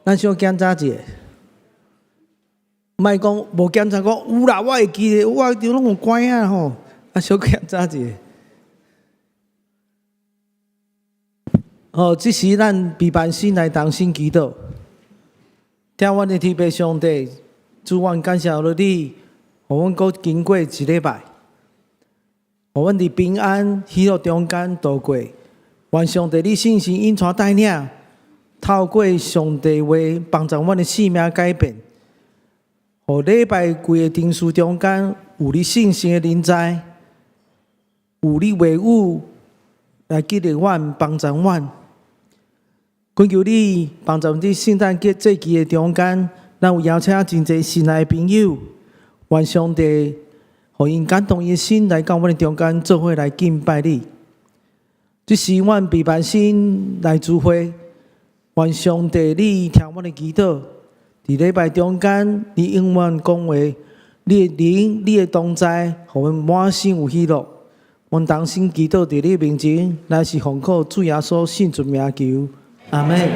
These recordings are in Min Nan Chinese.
咱小檢查一下，莫講無檢查講有啦，我會記得，我就攏有關啊吼，啊小檢查一下。哦，這時咱閉目心來同心祈禱，疼阮的天父上帝，主，阮感謝了你，予阮閣經過一禮拜，予阮佇平安喜樂中間度過。願上帝你聖神引帶帶領，透過上帝話幫助阮的生命改變，予禮拜規个程序中間有你聖神的臨在，有你話語來激勵阮，幫助阮。懇求你幫助佇聖誕節節期的中間，咱有邀請真濟新來的朋友，願上帝予𪜶感動伊的心來到阮的中間，做伙來敬拜你。這時，阮閉目心來聚會，願上帝你聽阮的祈禱。佇禮拜中間，你永遠講話，你的靈、你的同在，予阮滿心有喜樂。阮同心祈禱佇你面前，乃是奉靠主耶穌聖尊名求，阿們。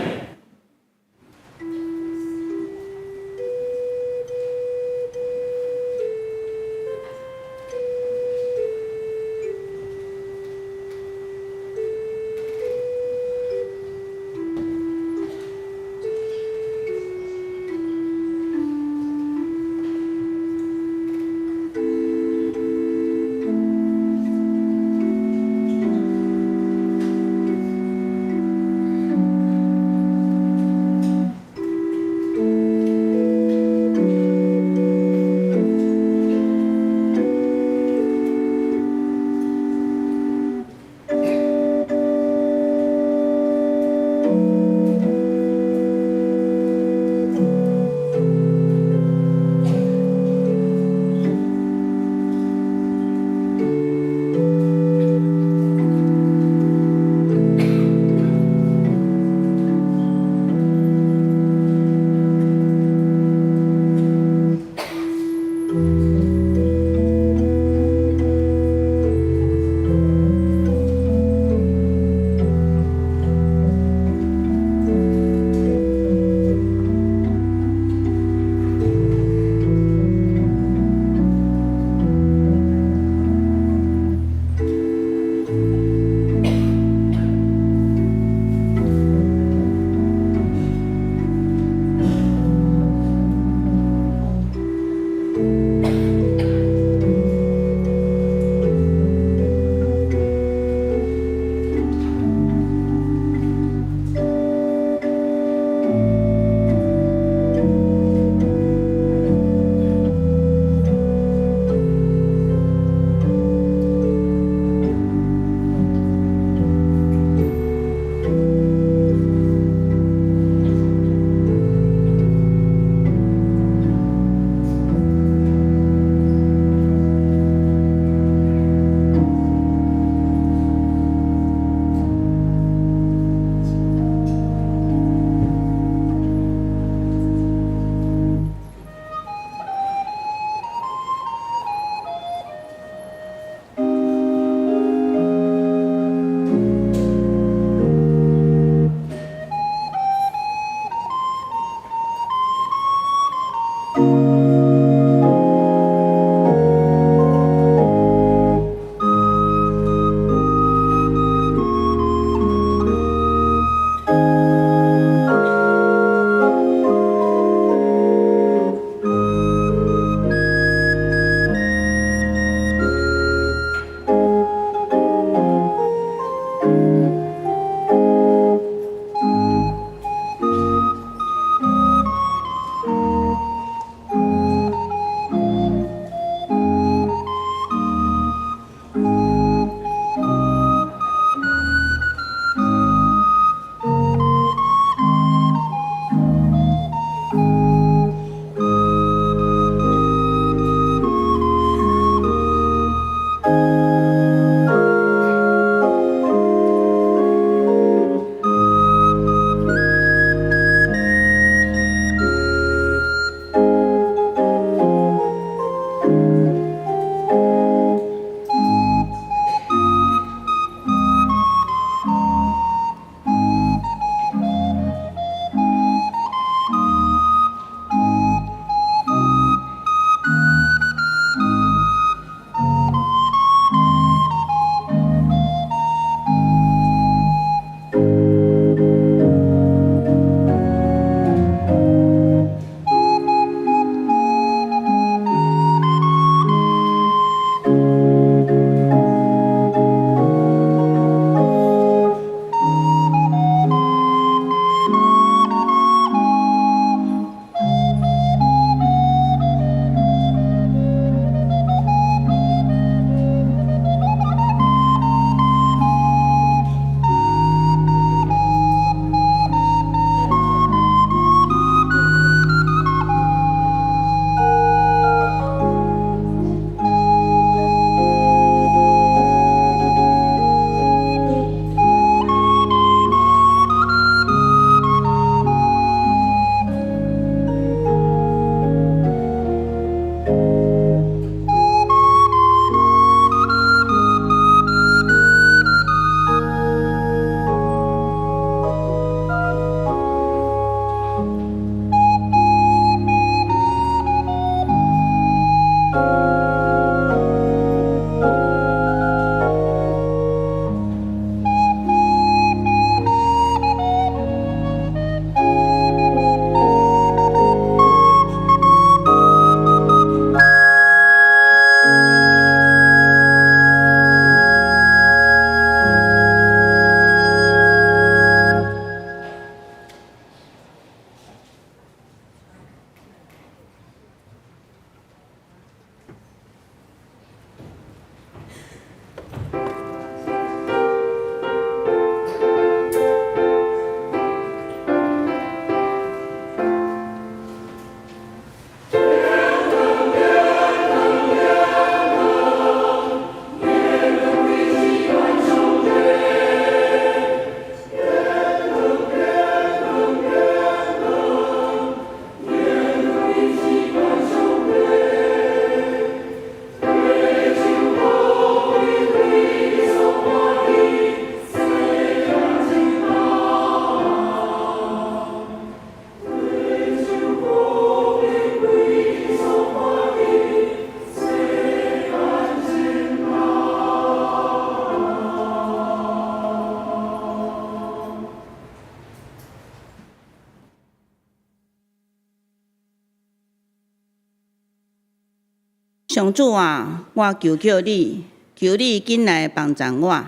上主啊，我求叫你，求你緊來幫贊我。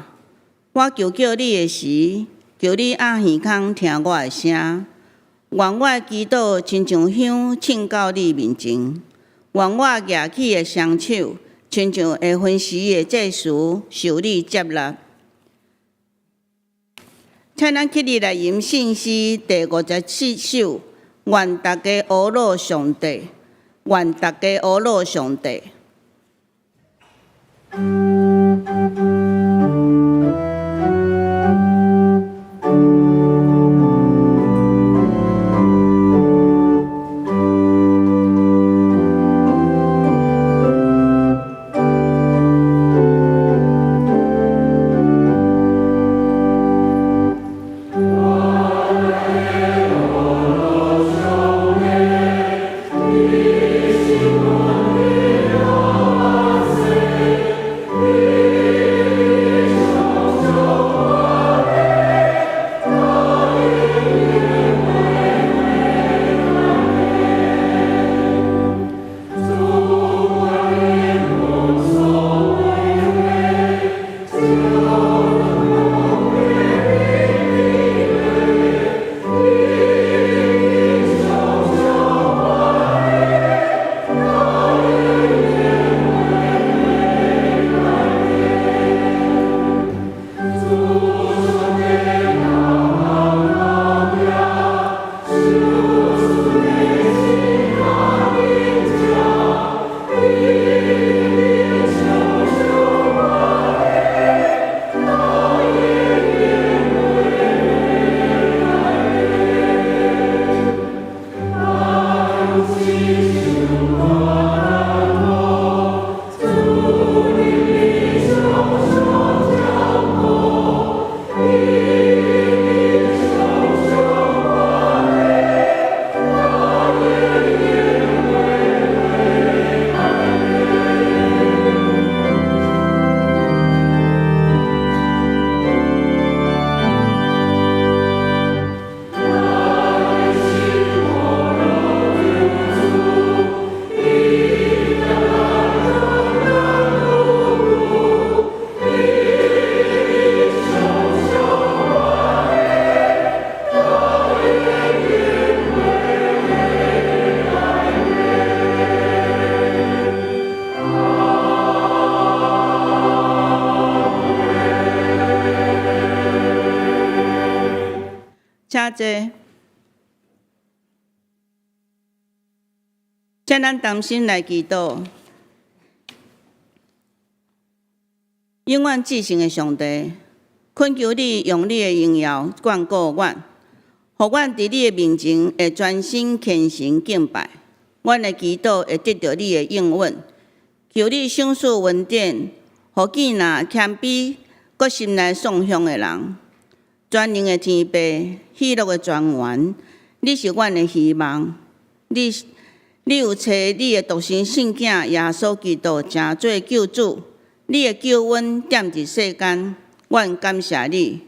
我求叫你的時，求你掩耳孔聽我的聲。願我的祈禱親像香，凊到你面前。願我舉起的雙手，親像下昏時的祭司，受你接納。請咱起立來吟聖詩第54首，願大家呵咾上帝，願大家呵咾上帝。請坐。請咱同心來祈禱。永遠至聖的上帝，懇求你用你的榮耀眷顧阮，予阮佇你的面前會專心虔誠敬拜。阮的祈禱會得著你的應允。求你賞賜恩典，予見若謙卑、閣心內喪向的人。全能的天父，喜樂的泉源，你是阮的希望。你有差你的獨生聖囝耶穌基督成做救主，你的救恩踮佇世間，阮感謝你，予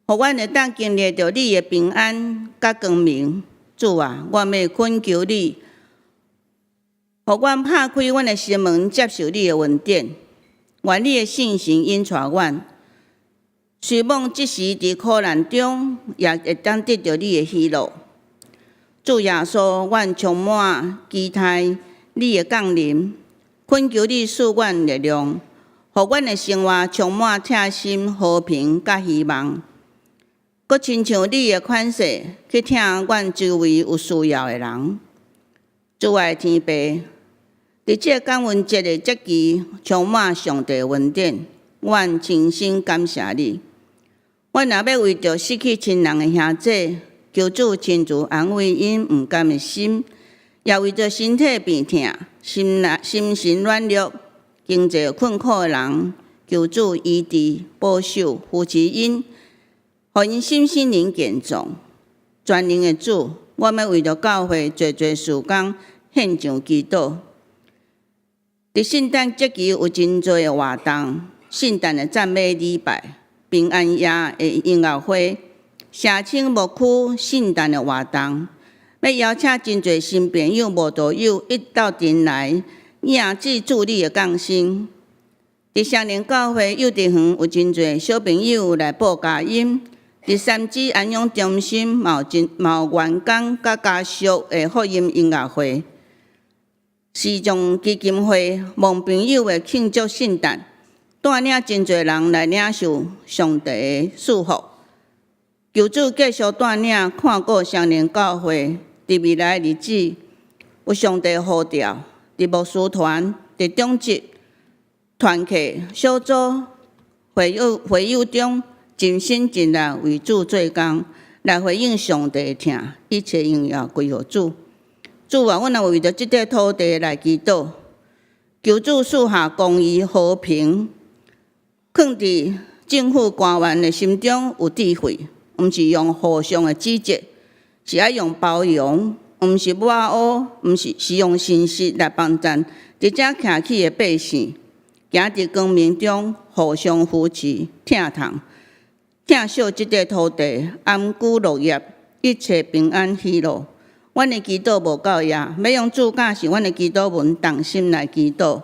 阮會當經歷著你的平安佮光明。主啊，我欲懇求你，予阮拍開阮的心門，接受你的恩典。願你的聖神引帶阮。雖罔這時佇苦難中，也會當得著你的喜樂。主耶穌，阮充滿期待你的降臨，懇求你賜阮力量，予阮的生活充滿疼心、和平佮希望。閣親像你的款式去疼阮周圍有需要的人。主愛的天父，佇這個感恩節的節期，充滿上帝恩典，阮深深感謝你。阮若欲為著失去親人的兄姊，求主親自安慰𪜶毋甘的心；也為著身體病痛、心內心神軟弱、經濟困苦的人，求主醫治、保守、扶持𪜶，予𪜶心身靈健壯。全能的主，我欲為著教會濟濟事工獻上祈禱。佇聖誕節期有真濟的活動，聖誕的讚美禮拜、平安夜的音樂會、社青牧區聖誕的活動，欲邀請真濟新朋友、無道友一鬥陣來，影子助理的降生。佇双连教會幼稚園有真濟小朋友來報佳音。佇三芝安養中心嘛有真嘛有員工佮家屬的福音音樂會。視障基金會望朋友的慶祝聖誕，帶領真濟人來領受上帝的祝福。求主繼續帶領看顧雙連教會，佇未來的日子有上帝呼召，佇牧師團、佇長執、團契、小組、會友中，盡心盡力為主做工，來回應上帝的疼，一切榮耀歸予主。主啊，阮也為著這塊土地來祈禱，求主賜下公義和平，囥佇政府官員的心中有智慧，毋是用互相的指責，是愛用包容，毋是抹烏，毋是是用信實來幫贊佇遮徛起的百姓，行佇光明中，互相扶持、疼痛、疼惜這塊土地，安居樂業，一切平安喜樂。阮的祈禱無夠額，欲用主教示阮的祈禱文，同心來祈禱。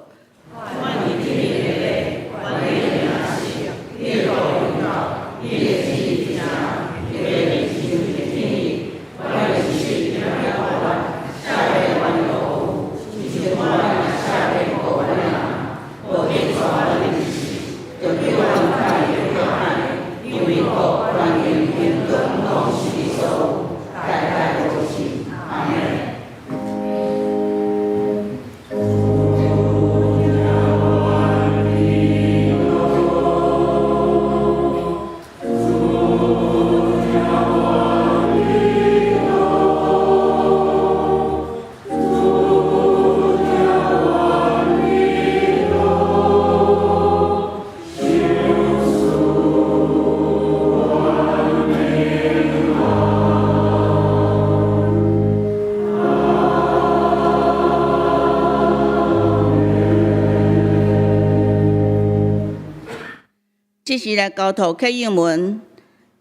這時來交託啟應文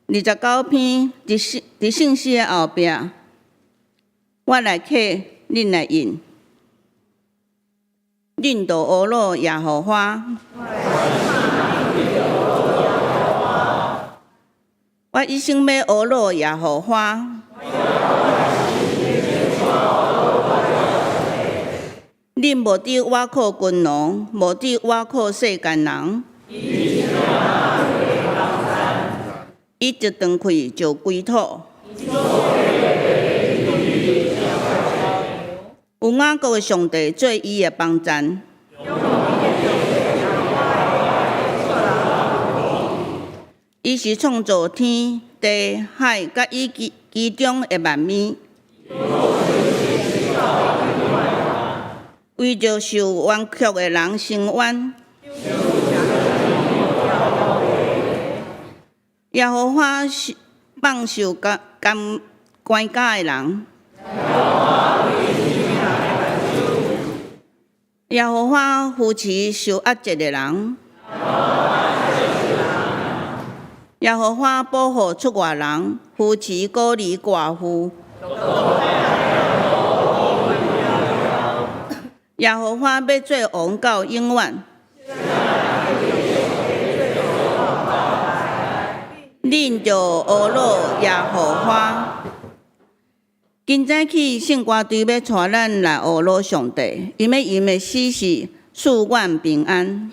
29篇，佇聖詩的後壁，我來啟，恁來印。恁著呵咾耶和華。我一生欲呵咾耶和華。恁無得倚靠君王，無得倚靠世間人。伊一斷氣就歸土。有雅各的上帝做伊的幫贊。伊是創造天地海佮伊其中的萬物。為著受冤屈的人伸冤。耶和華放受監關監的人。耶和華扶持受壓制的人。耶和華保護出外人，扶持孤兒寡婦。耶和華欲做王到永遠。恁著呵咾耶和華。今早起聖歌隊欲帶咱來呵咾上帝，𪜶欲吟的詩是賜阮平安。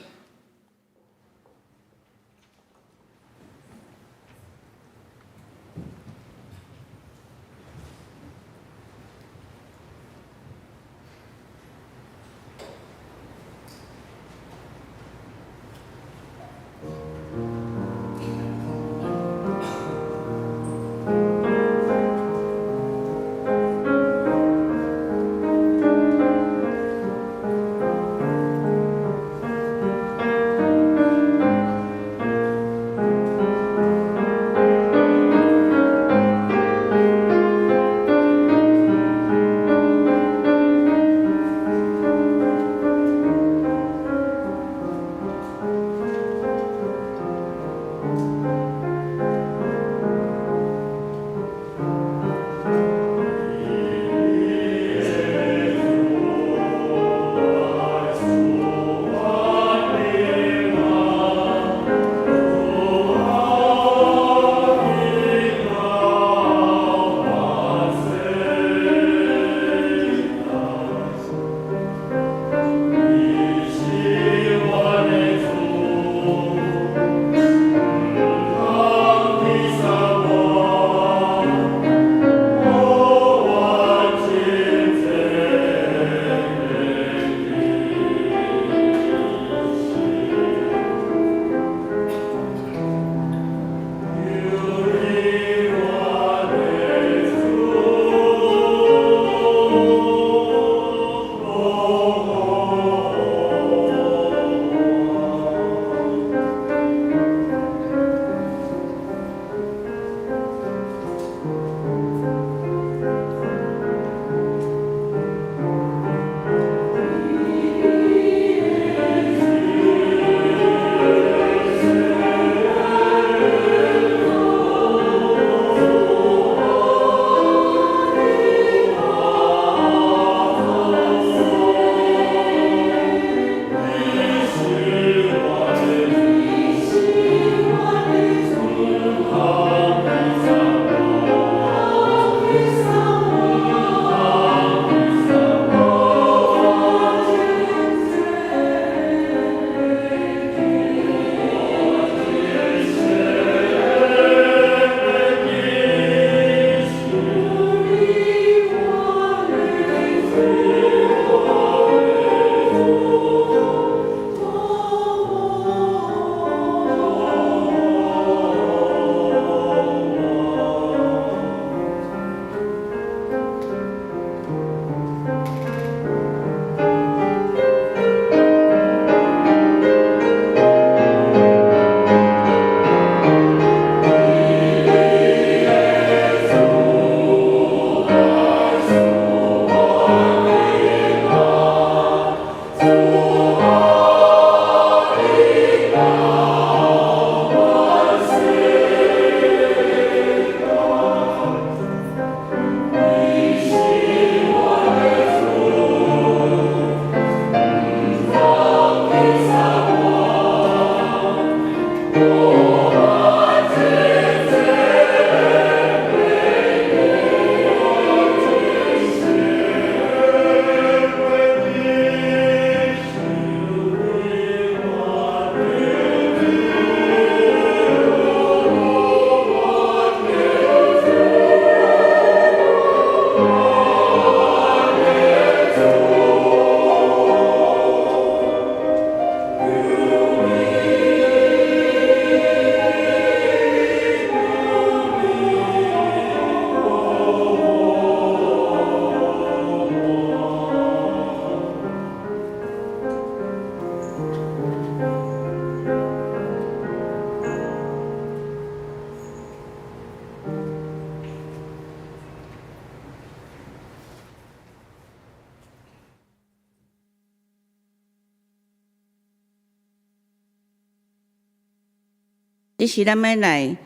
這是咱欲來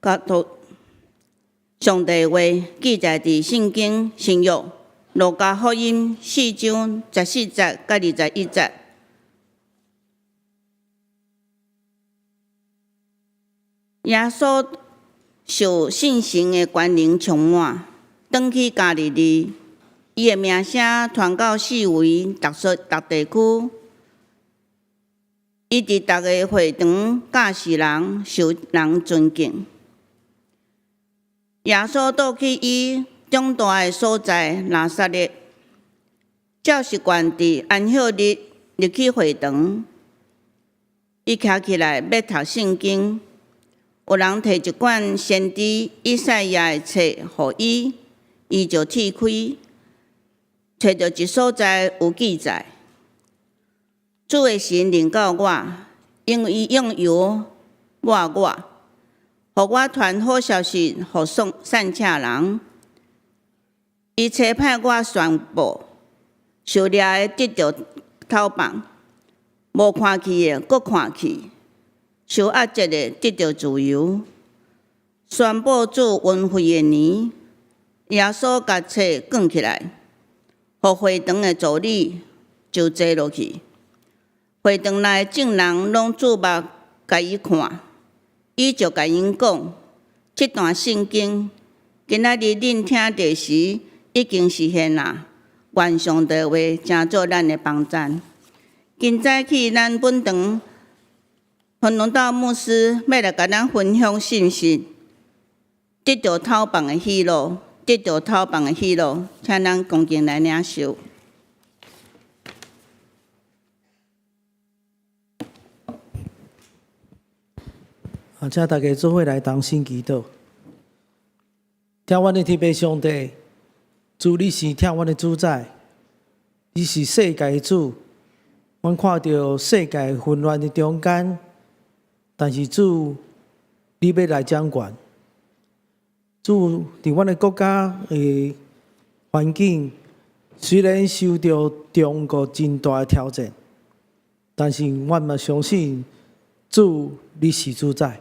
讀上帝話記載佇聖經新約路加福音四章十四節佮21節。耶穌受聖神的權能充滿，轉去加利利，伊的名聲傳到四圍逐所逐地區。伊佇逐个會堂教示人，受人尊敬。耶穌倒去伊長大的所在拿撒勒，照習慣佇安息日入去會堂。伊徛起來欲讀聖經，有人提一卷先知以賽亞的冊予伊，伊就鐵開，揣著一所在有記載：主的神臨到我，因為伊用油抹我，予我傳好消息予散赤人。伊差派我宣布，受掠的得著釋放，無看見的閣看見，受壓制的得著自由，宣布主恩惠的年。耶穌共冊卷起來，予會堂的助理就坐落去。會堂內眾人攏注目共伊看，伊就共𪜶講：這段聖經，今仔日恁聽著時已經實現啦。願上帝話成做咱的幫贊。今早起咱本堂彭榮道牧師欲來共咱分享信息，得著釋放的喜樂，得著釋放的喜樂，請咱恭敬來領受。啊，請大家做伙來同心祈禱。疼阮的天父上帝，主你是疼阮的主宰，你是世界的主。阮看著世界混亂的中間，但是主，你欲來掌權。主，佇阮的國家的環境，雖然受著中國真大的挑戰，但是阮嘛相信主，你是主宰。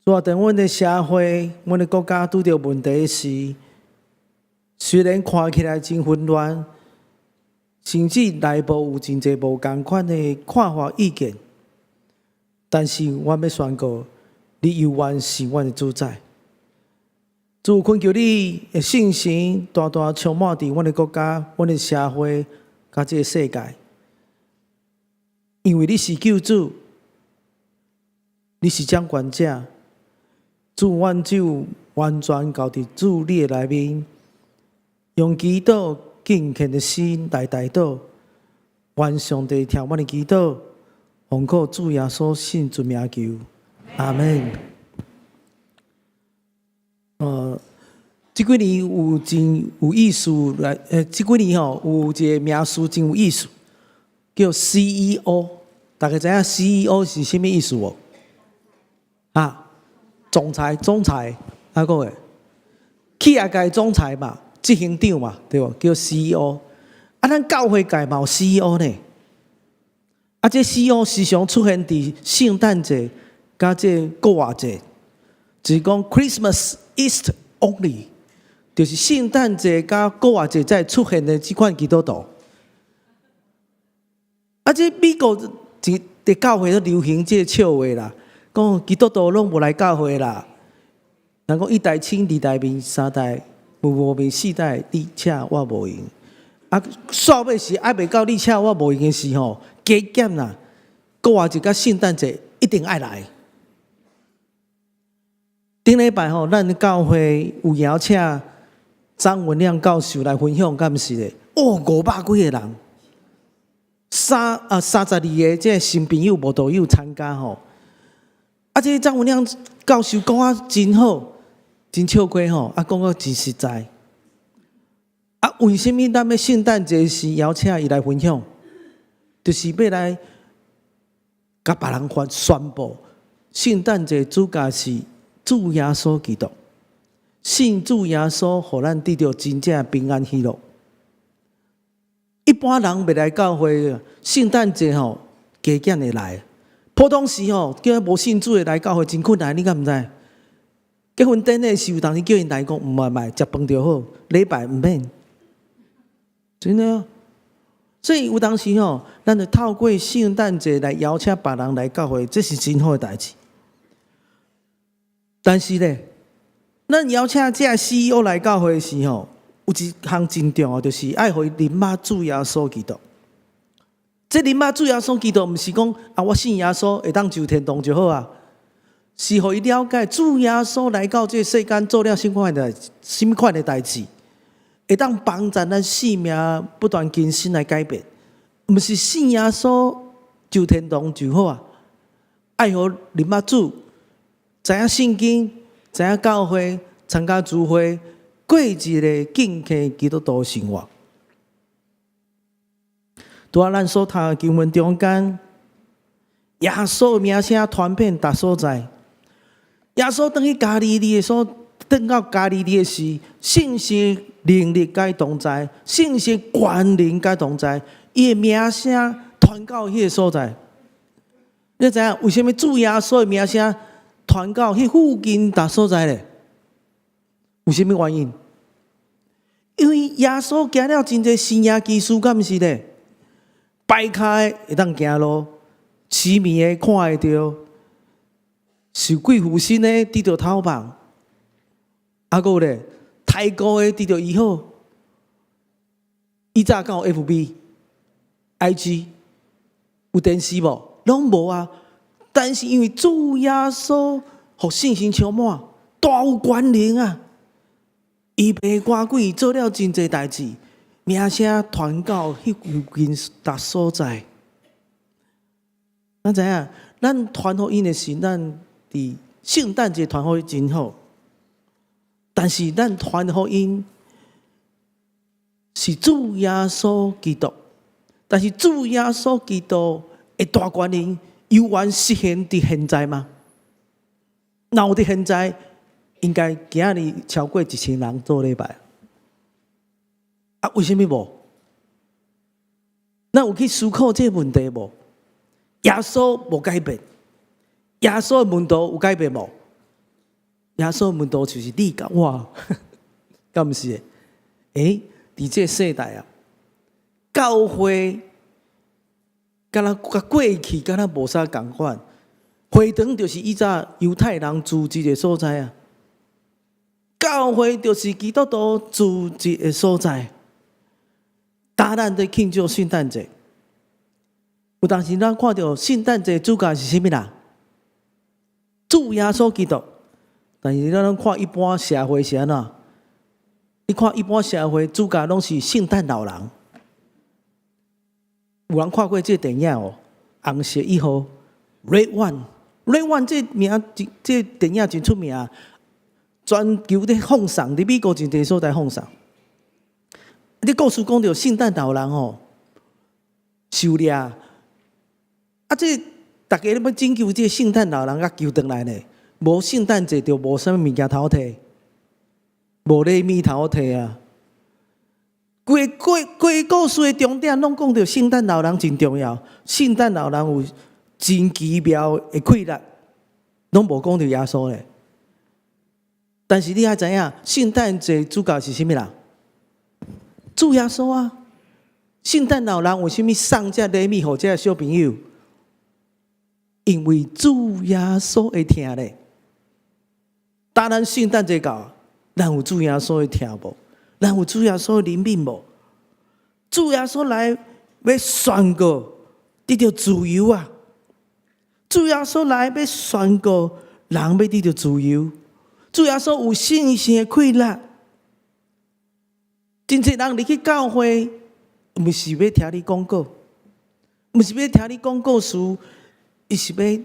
主啊，當阮的社會、阮的國家拄著問題時，雖然看起來真混亂，甚至內部有真濟無仝款的看法意見，但是阮欲宣告，你猶原是阮的主宰。主，懇求你的聖神大大充滿佇阮的國家、阮的社會、佮這个世界，因為你是救主，你是掌權者。主，阮就完全交佇主你的內面，用祈禱敬虔的心來代禱，願上帝聽阮的祈禱，奉靠主耶穌聖尊名求，阿們。這幾年有真有意思來，這幾年吼有一個名詞真有意思，叫 CEO。大家知影 CEO 是啥物意思無？啊，總裁，總裁，啊閣個企業界總裁嘛，執行長嘛，對無？叫 CEO。啊，咱教會界嘛有 CEO 呢。啊，這 CEO 時常出現佇聖誕節佮這復活節，就是講 Christmas Easter only，就是聖誕節佮復活節才會出現的這款基督徒。啊，這美國一佇教會都流行這个笑話啦，講基督徒攏無來教會啦。人講一代親，二代面，三代無面，四代你請我無閒。啊，煞尾時還袂到你請我無閒的時候，加減啦，復活節佮聖誕節一定愛來。頂禮拜吼，咱教會有邀請張文亮教授來分享，敢毋是咧？哦，500幾个人，32个這个新朋友、慕道友參加吼。啊，這个張文亮教授講啊真好，真笑虧吼，啊，講甲真實在。啊，為啥物咱欲聖誕節時邀請伊來分享？就是欲來共別人發宣布，聖誕節主角是主耶穌基督，信主耶穌，予咱得著真正平安喜樂。一般人袂來教會，聖誕節吼，加減會來，普通時吼，叫無信主的來教會真困難，你敢毋知？結婚典禮時有當時叫𪜶來講，毋愛來，食飯就好，禮拜毋免。真的啊！所以有當時吼，咱就透過聖誕節來邀請別人來教會，這是真好的代誌。但是咧，咱邀請這个 CEO 來教會的時候，有一項真重要，就是愛予伊認捌主耶穌基督。這認捌主耶穌基督，毋是講啊，我信耶穌會當上天堂就好啊，是予伊了解主耶穌來到這個世間做了啥物款的代誌，會當幫助咱生命不斷更新來改變。毋是信耶穌上天堂就好啊，愛予認捌主，知影聖經，知影教會，參加聚會，過一个敬虔基督徒生活。拄仔咱所讀的經文中間，耶穌名聲傳遍逐所在。耶穌轉去加利利的所，轉到加利利的時，聖神能力佮伊同在，聖神權能佮伊同在，伊的名聲傳到彼个所在。你知影為啥物主耶穌的名聲傳到彼附近逐所在咧？有啥物原因？因為耶穌行了真濟神蹟奇事，敢毋是咧？跛跤的會當行路，痴迷的看會著，受鬼附身的得著透放，啊，閣有咧，胎痀的得著醫好。以早敢有 FB、IG，有電視無？攏無啊！但是因為主耶穌予聖神充滿，大有權能啊！伊袂趕鬼，做了真濟代誌，名聲傳到彼附近逐所在。咱知影，咱傳福音的時，咱佇聖誕節傳福音真好，但是咱傳福音是主耶穌基督，但是主耶穌基督的大權能猶原實現佇現在嗎？若有佇現在，應該今仔日超過1000人做禮拜。啊，為啥物無？咱有去思考這個問題無？耶穌無改變，耶穌的門徒有改變無？耶穌的門徒就是你佮我，敢毋是？欸，佇這個世代啊，教會敢若佮過去敢若無啥仝款，會堂就是以早猶太人聚集的所在啊，教會就是基督徒聚集的所在。當咱佇慶祝聖誕節，有當時咱看著聖誕節主角是啥物人？主耶穌基督。但是咱攏看一般社會是按怎？你看一般社會主角攏是聖誕老人。有人看過這個電影哦？紅色一號，Red One，Red One 這名這電影真出名，全球咧放送，佇美國真濟所在放送。你故事講著聖誕老人吼，狩獵，啊，這逐家咧欲拯救這個聖誕老人，共救轉來呢？無聖誕節就無啥物物件通好提，無禮物通好提啊！規個規故事的重點攏講著聖誕老人真重要，聖誕老人有真奇妙的氣力，攏無講著耶穌咧。但是你愛知影，聖誕節主角是啥物人？主耶穌啊！聖誕老人為啥物送這禮物予這个小朋友？因為主耶穌會疼咧。當咱聖誕節到，咱有主耶穌的疼無？咱有主耶穌的憐憫無？主耶穌來欲宣告得著自由啊！主耶穌來欲宣告人欲得著自由。主耶穌有聖神的氣力。真濟人入去教會，毋是欲聽你講道，毋是欲聽你講故事，伊是欲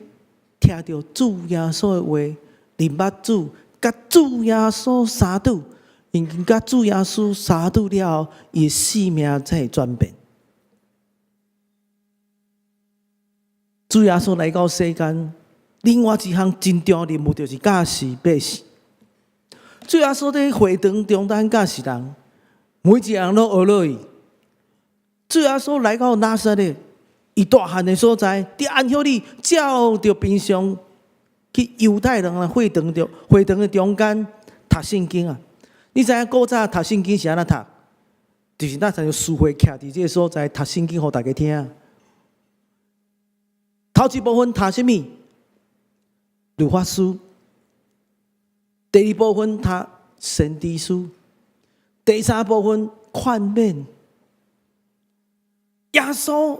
聽著主耶穌的話，認捌主，佮主耶穌相拄，因為佮主耶穌相拄了後，伊的生命才會轉變。主耶穌來到世間，另外一項真重要任務就是教示百姓。主耶穌佇會堂中間教示人，每一個人攏學落去。主耶穌來到拿撒勒，伊大漢的所在，佇安息日照著平常去猶太人的會堂的中間讀聖經啊！你知影古早讀聖經是按怎讀？就是咱親像司會徛佇這个所在讀聖經，予大家聽。頭一部分讀啥物？律法書。第二部分讀先知書。第三部分勸勉。耶穌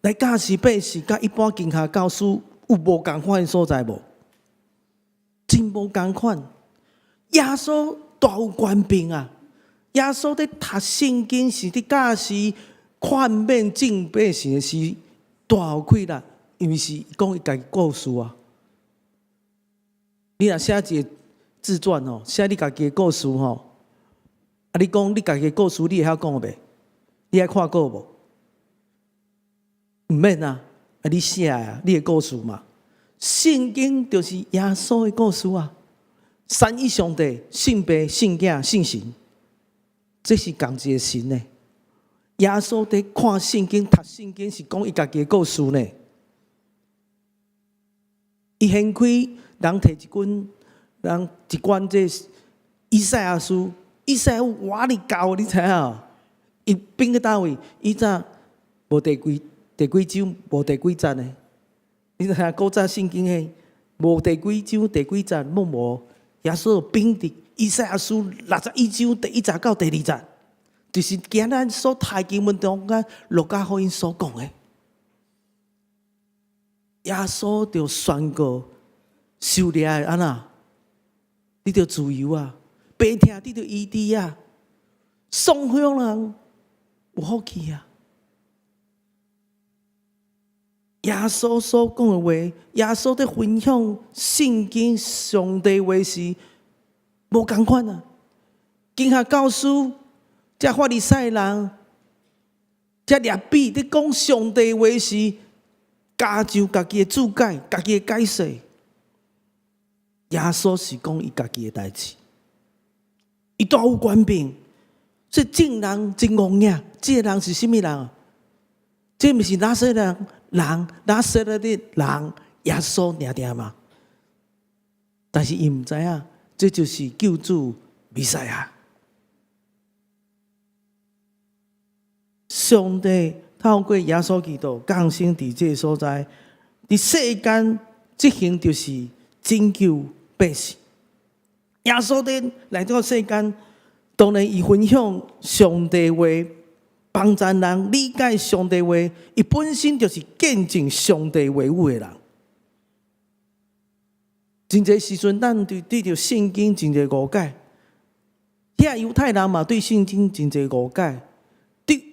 來教示百姓，佮一般經學教師有無仝款的所在無？真無仝款。耶穌大有權柄啊！耶穌佇讀聖經是佇教示勸勉眾百姓的時，大有氣力，因為是講伊家己故事啊。你若寫一個自傳吼，寫你家己的故事吼，啊，你講你家己的故事，你會曉講袂？你愛看過無？毋免啊，啊，你寫啊，你的故事嘛。聖經就是耶穌的故事啊。三一上帝，聖父、聖囝、聖神，這是仝一个神呢。耶穌佇看聖經、讀聖經，是講伊家己的故事呢。伊掀開人提一卷，人一卷這以賽亞書，以賽亞書偌爾厚，你知影？伊反去佗位？以前無第幾第幾章，無第幾節呢？你知影古早聖經的無第幾章第幾節，攏無。耶穌反佇以賽亞書61章第一節到第二節，就是今咱所讀經文中間，路加福音所講的。耶穌就宣告受掠的按怎？得著自由啊！病痛得著醫治啊！喪鄉人有福氣啊！耶穌所講的話，耶穌佇分享聖經上帝話時，無仝款啊！經學教師、這法利賽人、這拉比佇講上帝話時，加上家己的注解、家己的解釋。耶穌是講伊家己的代誌，伊大有權柄，所以眾人真戇影。這个人是啥物人？這毋是拿撒勒人，拿撒勒的人耶穌爾爾嗎？但是伊毋知影，這就是救主彌賽亞。上帝透過耶穌基督降生佇這个所在，佇世間執行就是拯救百姓。耶穌佇來到世間，當然伊分享上帝話，幫助人理解上帝話，伊本身就是見證上帝話語的人。真濟時陣，咱對著聖經真濟誤解，遐猶太人嘛對聖經真濟誤解，對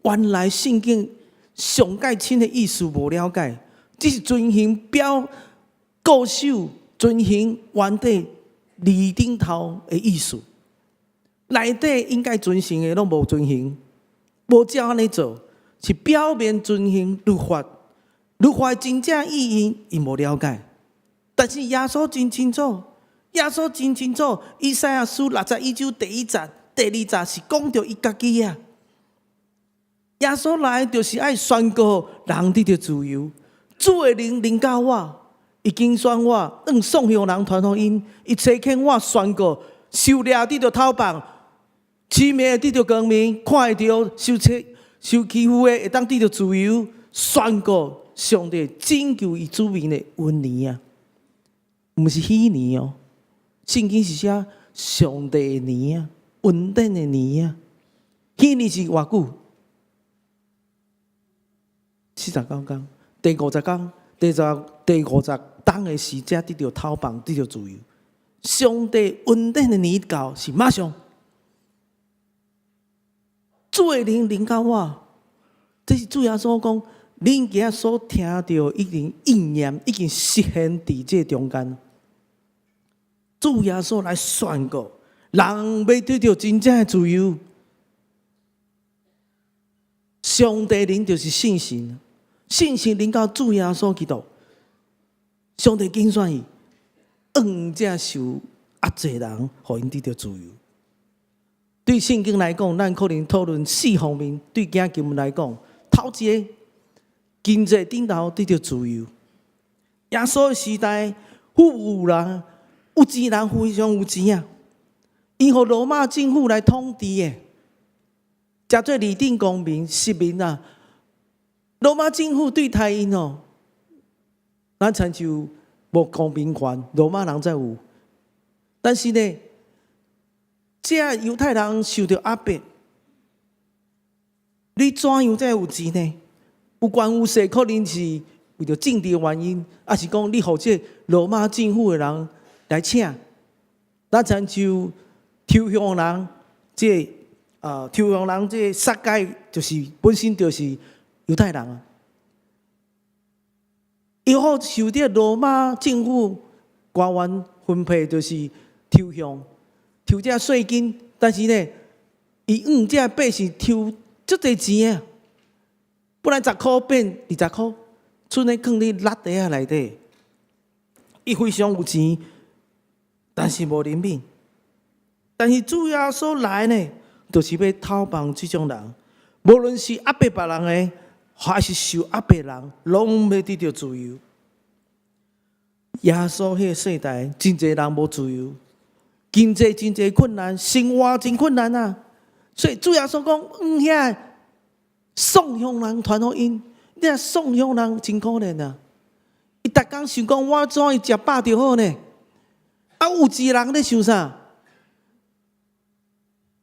原來聖經上蓋深的意思無了解，只是遵行表固守遵行原底字頂頭的意思，內底應該遵行的攏無遵行，無照按呢做，是表面遵行律法，律法真正意義伊無了解。但是耶穌真清楚，耶穌真清楚，以賽亞書61章第一節、第二節是講著伊家己啊。耶穌來就是愛宣告人得著自由，主的靈臨到我，伊揀選我，向喪鄉人傳福音，伊差遣我宣告受掠得著透放，痴迷得著光明，看會著受欺負的會當得著自由，宣告上帝拯救伊子民的恩年啊！毋是喜年哦，聖經是寫上帝的年啊，恩典的年啊。喜年是偌久？49工，第五十工，第五十冬的時才得著透放，得著自由。上帝恩典的年到是馬上，主的靈臨到我，這是主耶穌講，恁今仔所聽著已經應驗，已經實現佇這中間。主耶穌來宣告，人欲得著真正的自由。上帝靈就是聖神，聖神臨到主耶穌基督，上帝揀選伊，向這受壓制人，予𪜶得著自由。對聖經來講，咱可能討論四方面。對今仔經文來講，頭一个，經濟頂頭得著自由。耶穌的時代，富有人、有錢人非常有錢啊！𪜶予羅馬政府來統治的，成做二等公民、市民啊。羅馬政府對待𪜶哦，咱親像無公民權，羅馬人才有。但是呢，這猶太人受著壓迫，你怎樣才有錢呢？有權有勢，可能是為著政治原因，抑是講你予這羅馬政府的人來請，咱親像抽象人，這抽象人這撒該就是本身就是猶太人啊，伊好受著羅馬政府官員分配，就是抽象抽這稅金，但是呢，伊用這百姓抽足濟錢啊，本來10箍變20箍，賰咧囥佇籃袋仔內底，伊非常有錢，但是無憐憫。但是主耶穌來呢，就是欲討放這種人，無論是壓迫別人的，還是受壓迫人，攏欲得著自由。耶穌彼個世代，真濟人無自由，經濟真濟困難，生活真困難啊！所以主耶穌講，遐喪鄉人傳福音，你若喪鄉人真可憐啊！伊逐工想講，我怎樣食飽就好呢？啊，有錢人咧想啥？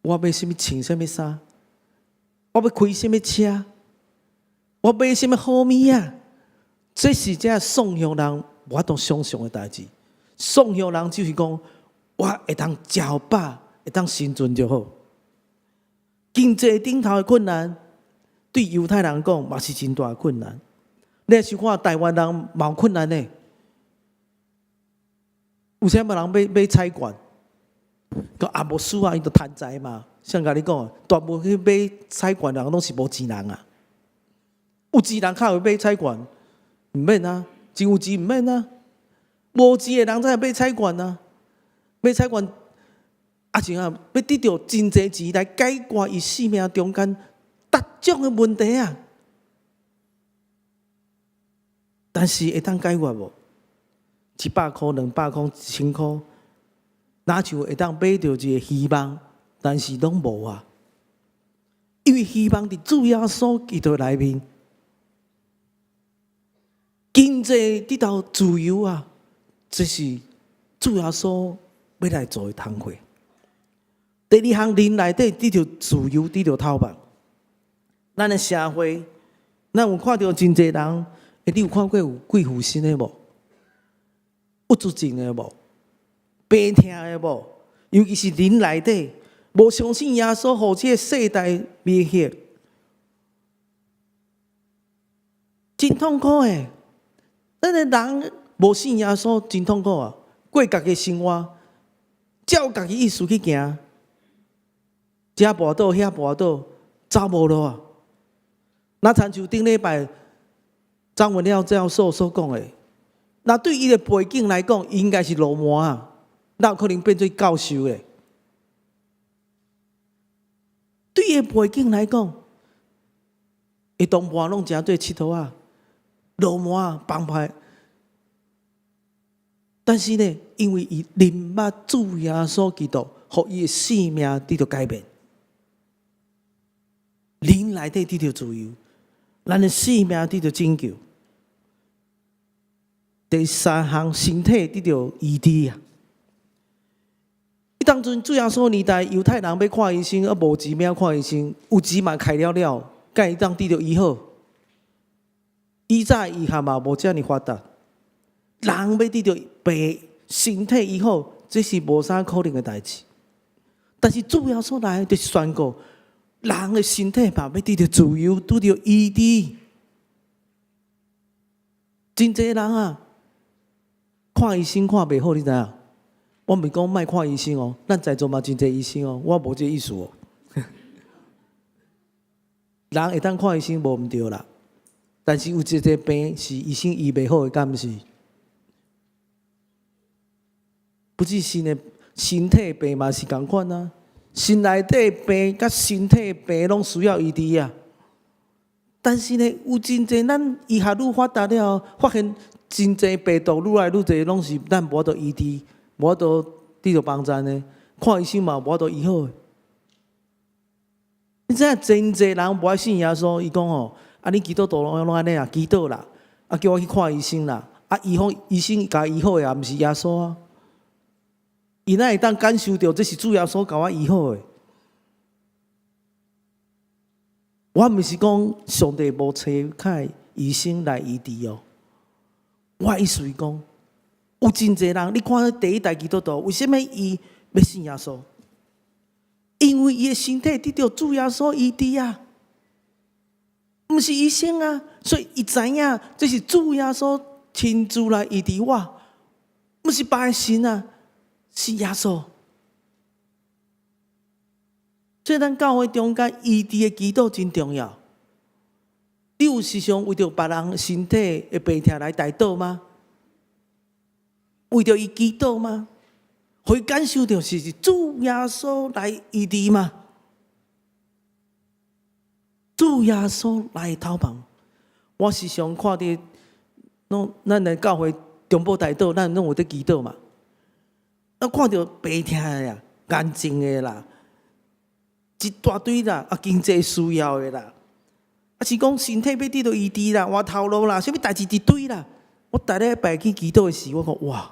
我欲啥物穿啥物衫？我欲開啥物車？我買啥物好物仔？這是這喪鄉人無法度想象的代誌。喪鄉人就是講，我會當食飽，會當生存就好。經濟頂頭的困難，對猶太人講嘛是真大的困難。你若是看台灣人嘛有困難呢？有啥物人欲買彩券？講啊無輸啊，𪜶就貪財嘛。像共你講，大部分去買彩券人攏是無錢人啊。有錢人較會買彩券，毋免啊，真有錢毋免啊。無錢的人才會買彩券啊。買彩券，啊是啊，欲得著真濟錢來解決伊生命中間各種的問題啊。但是會當解決無？100箍、200箍、1000箍，若像會當買著一個希望，但是攏無啊。因為希望佇主耶穌基督內面，經濟得著自由啊！這是主耶穌欲來做的工課。第二項，靈內底得著自由，得著透放。咱的社會，咱有看著真濟人，欸，你有看過有貴婦心的無？鬱卒症的無？病痛的無？尤其是靈內底無相信耶穌，予這個世代迷惑，真痛苦的。咱的人無信耶穌，真痛苦啊！過家己生活，照家己意思去行，這跋倒，遐跋倒，走無路啊！若親像頂禮拜張文耀教授所講的，若對伊的背景來講，應該是流氓啊，哪有可能變做教授的？對伊的背景來講，伊同伴攏誠做𨑨迌仔，流氓幫派。但是呢，因為伊認捌主耶穌基督，予伊的生命得著改變，靈內底得著自由，咱的生命得著拯救。第三項，身體得著醫治啊！伊當陣主耶穌年代，猶太人欲看醫生，啊無錢欲看醫生，有錢嘛開了了，敢會當得著醫好？以早醫學嘛無遮爾發達，人欲得著病，身體醫好，這是無啥可能的代誌。但是主耶穌來就是宣告，人的身體嘛欲得著自由，得著醫治。真濟人啊，看醫生看袂好，你知影？我毋是講莫看醫生哦，咱在座嘛真濟醫生哦，我無這個意思哦。人會當看醫生無毋對啦，但是有一個病是醫生醫袂好的，敢毋是？不只是呢，身體病嘛是仝款啊，心內底病佮身體病攏需要醫治啊。但是呢，有真濟咱醫學愈發達了後，發現真濟病毒愈來愈濟，攏是咱無法度醫治，無法度得著幫贊的。看醫生嘛無法度醫好的。你知影真濟人無愛信耶穌，伊講吼，啊你基督徒攏攏按呢啊，祈禱啦，啊叫我去看醫生啦，啊醫好醫生共醫好的也毋是耶穌啊。伊哪會當感受著這是主耶穌共我醫好的？我毋是講上帝無差遣醫生來醫治哦。我意思是講，有真濟人，你看第一代基督徒，為啥物伊欲信耶穌？因為伊的身體得著主耶穌醫治啊，毋是醫生啊，所以伊知影這是主耶穌親自來醫治我，毋是別个神啊，是耶穌。所以咱教會中間醫治的祈禱真重要。你有時常為著別人身體的病痛來代禱嗎？為著伊祈禱嗎？會感受著是主耶穌來醫治嗎？主耶穌來頭房，我時常看著，攏咱來教會中保代禱，咱攏有佇祈禱嘛。啊，看著病痛的啦，癌症的啦，一大堆啦，啊，經濟需要的啦，啊是講身體欲得著醫治啦，換頭路啦，啥物代誌一堆啦。我逐禮拜去祈禱的時，我講哇，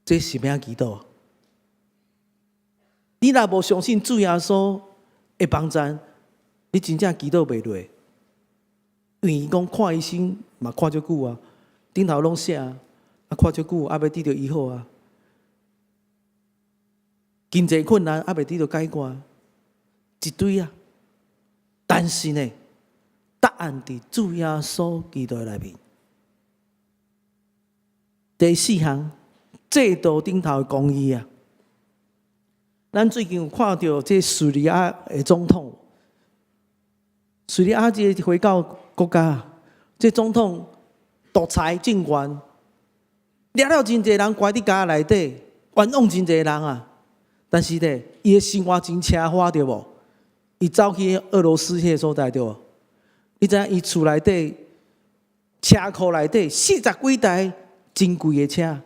這是欲按怎祈禱？你若無相信主耶穌會幫贊，你真正祈禱袂落。因為伊講看醫生嘛看足久啊，頂頭攏寫啊，啊看足久猶未得著醫好啊。經濟困難猶未得著解決，一堆啊。但是呢，答案佇主耶穌基督內面。第四項，制度頂頭的公義啊。咱最近有看著這敘利亞的總統，敘利亞這個回教國家，這總統獨裁政權，掠了真濟人關佇監內底，冤枉真濟人啊。但是呢，伊的生活真奢華對無？伊走去俄羅斯彼個所在對無？你知影伊厝內底車庫內底四十幾台真貴的車，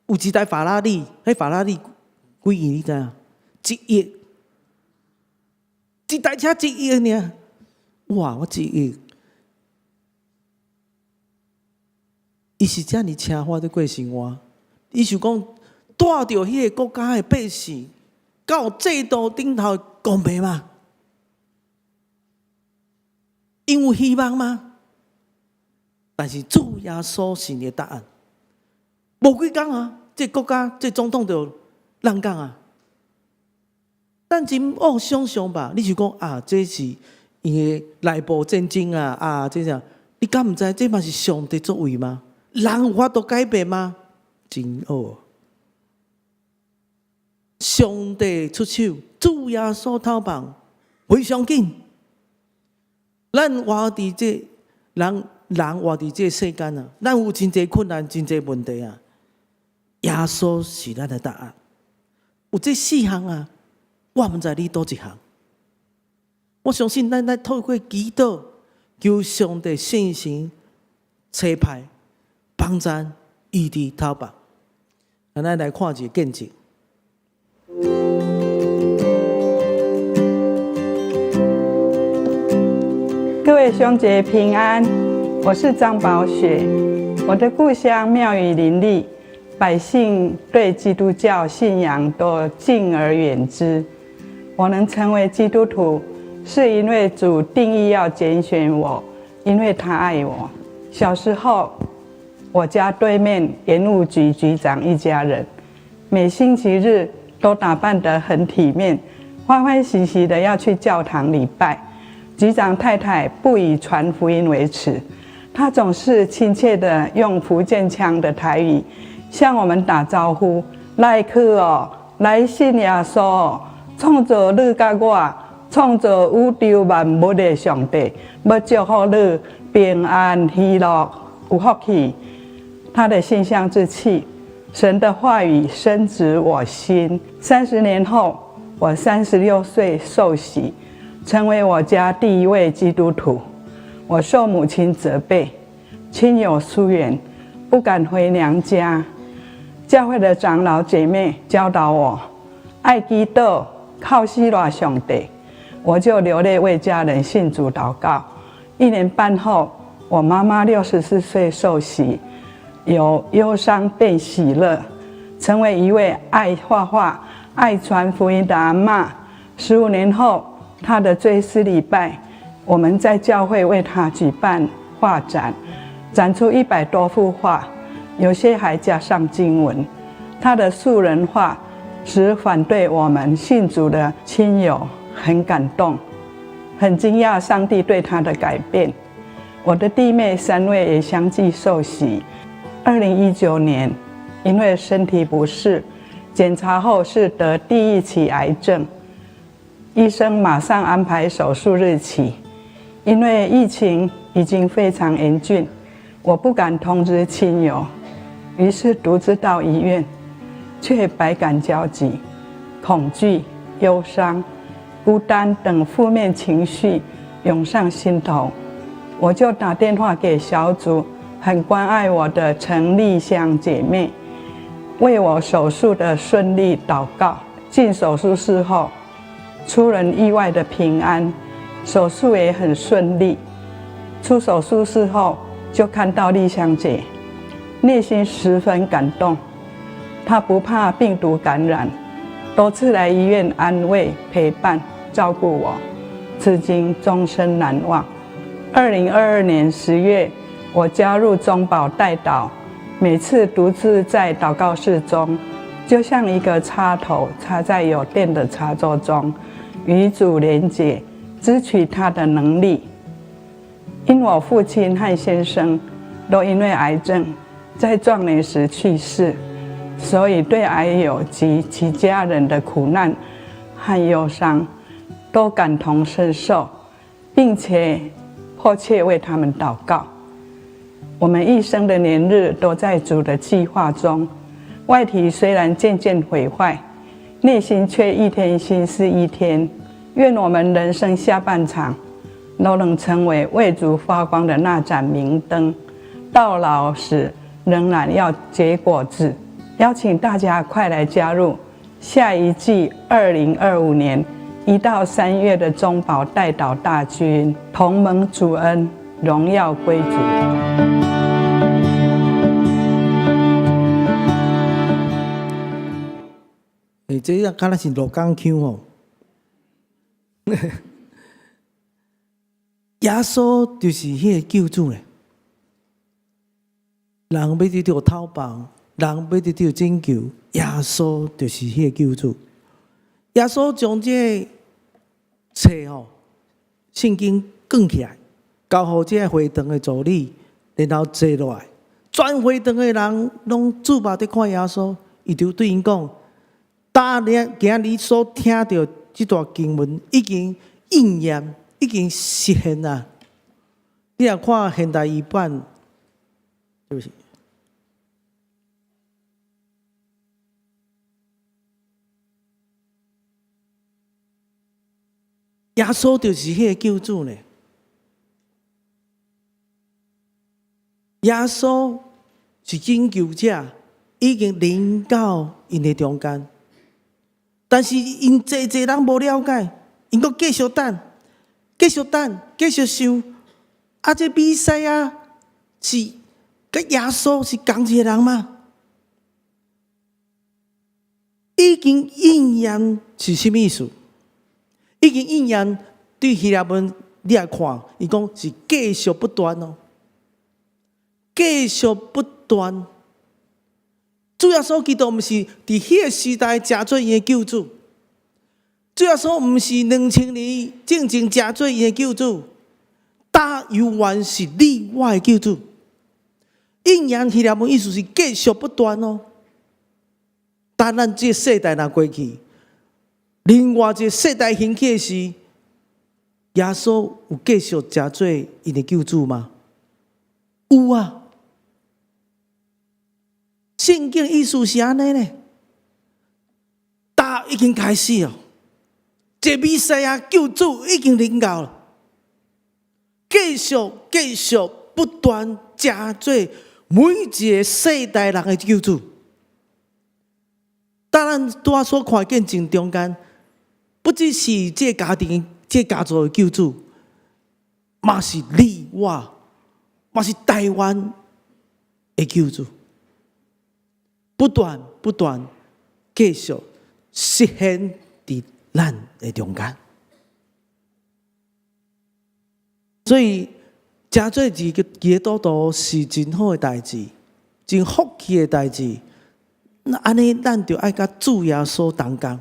有一台法拉利，彼法拉利幾錢你知影？1億，一台車一億爾，哇！我一億，伊是遮爾奢華佇過生活，伊想講帶著彼个國家的百姓，敢有制度頂頭公平嗎？𪜶有希望嗎？但是主耶穌是你的答案。無幾工啊，這個國家這總統就挵港啊。咱真惡想像吧？你就講啊，這是𪜶的內部戰爭啊，啊，這啥？你敢毋知這嘛是上帝作為嗎？人有法度改變嗎？真惡。上帝出手，主耶穌頭房非常緊。咱活佇這人人活佇這世間啊，咱有真濟困難，真濟問題啊。耶穌是咱的答案。有這四項啊，我毋知你佗一項。我相信咱來透過祈禱，求上帝聖神差派幫贊醫治頭房。咱來看一個見證。各位兄姐平安，我是張寶雪。我的故鄉廟宇林立，百姓對基督教信仰都敬而遠之。我能成為基督徒，是因為主定意要揀選我，因為他愛我。小時候，我家對面鹽務局局長一家人，每星期日都打扮得很體面，歡歡喜喜的要去教堂禮拜。局長太太不以傳福音為恥，她總是親切的用福建腔的台語向我們打招呼：來去哦，來信耶穌，創造你佮我，創造宇宙萬物的上帝，欲祝福你平安喜樂有福氣。他的馨香之氣，神的話語深植我心。30年後，我36歲受洗。成為我家第一位基督徒。我受母親責備，親友疏遠，不敢回娘家。教會的長老姐妹教導我，愛祈禱，靠死賴上帝。我就流淚為家人信主禱告。一年半後，我媽媽64歲受洗，由憂傷變喜樂，成為一位愛畫畫、愛傳福音的阿嬤。15年後，她的追思禮拜，我們在教會為她舉辦畫展，展出100多幅畫，有些還加上經文。她的素人畫使反對我們信主的親友很感動，很驚訝上帝對她的改變。我的弟妹三位也相繼受洗。2019年，因為身體不適，檢查後是得第一期癌症，醫生馬上安排手術日期。因為疫情已經非常嚴峻，我不敢通知親友，於是獨自到醫院，卻百感交集，恐懼、憂傷、孤單等負面情緒湧上心頭。我就打電話給小組很關愛我的陳麗香姐妹，為我手術的順利禱告。進手術室後，出人意外的平安，手術也很順利。出手術室後，就看到麗香姐，內心十分感動。她不怕病毒感染，多次來醫院安慰、陪伴、照顧我，至今終身難忘。2022年10月，我加入中保代禱，每次獨自在禱告室中，就像一個插頭插在有電的插座中，與主連結，支取他的能力。因我父親和先生都因為癌症在壯年時去世，所以對癌友及其家人的苦難和憂傷都感同身受，並且迫切為他們禱告。我們一生的年日都在主的計劃中，外體雖然漸漸毀壞，內心卻一天新似一天。願我們人生下半場都能成為為主發光的那盞明燈，到老時仍然要結果子。邀請大家快來加入下一季2025年1到3月的中保代禱大軍，同蒙主恩，榮耀歸主。欸，這個敢若是鹿港腔哦。耶穌就是彼個救主咧。人欲得著透放，人欲得著拯救，耶穌就是彼個救主。耶穌將這個冊吼聖經卷起來，交予這個會堂的助理，然後坐落來。全會堂的人攏注目佇看耶穌，伊就對𪜶講：今日今仔日所聽著這段經文已經應驗，已經實現啦。你若看現代語版，對不起。耶穌就是彼個救主呢。耶穌是拯救者，已經臨到𪜶的中間，但是𪜶濟濟人無了解，𪜶閣繼續等，繼續等，繼續想，啊，這彌賽亞是佮耶穌是仝一個人嗎？已經應驗是啥物意思？已經應驗對希臘文你來看，伊講是繼續不斷哦，繼續不斷。主耶穌基督毋是佇彼個時代成做𪜶的救主，主耶穌毋是2000年進前成做𪜶的救主，他猶原是你我的救主。應驗希臘文意思是繼續不斷哦。當咱這個世代若過去，另外一個世代興起的時，耶穌有繼續成做𪜶的救主嗎？有啊。聖經意思是按呢咧，打已經開始哦，這彌賽亞救主已經臨到了，繼續繼續不斷成做每一個世代人的救主。當咱拄仔所看見正中間，不只是這個家庭、這個家族的救主，嘛是你我，嘛是台灣的救主。不斷不斷繼續實現佇咱的中間，所以成做一個基督徒是真好的代誌，真福氣的代誌。那按呢，咱就愛佮主耶穌同工。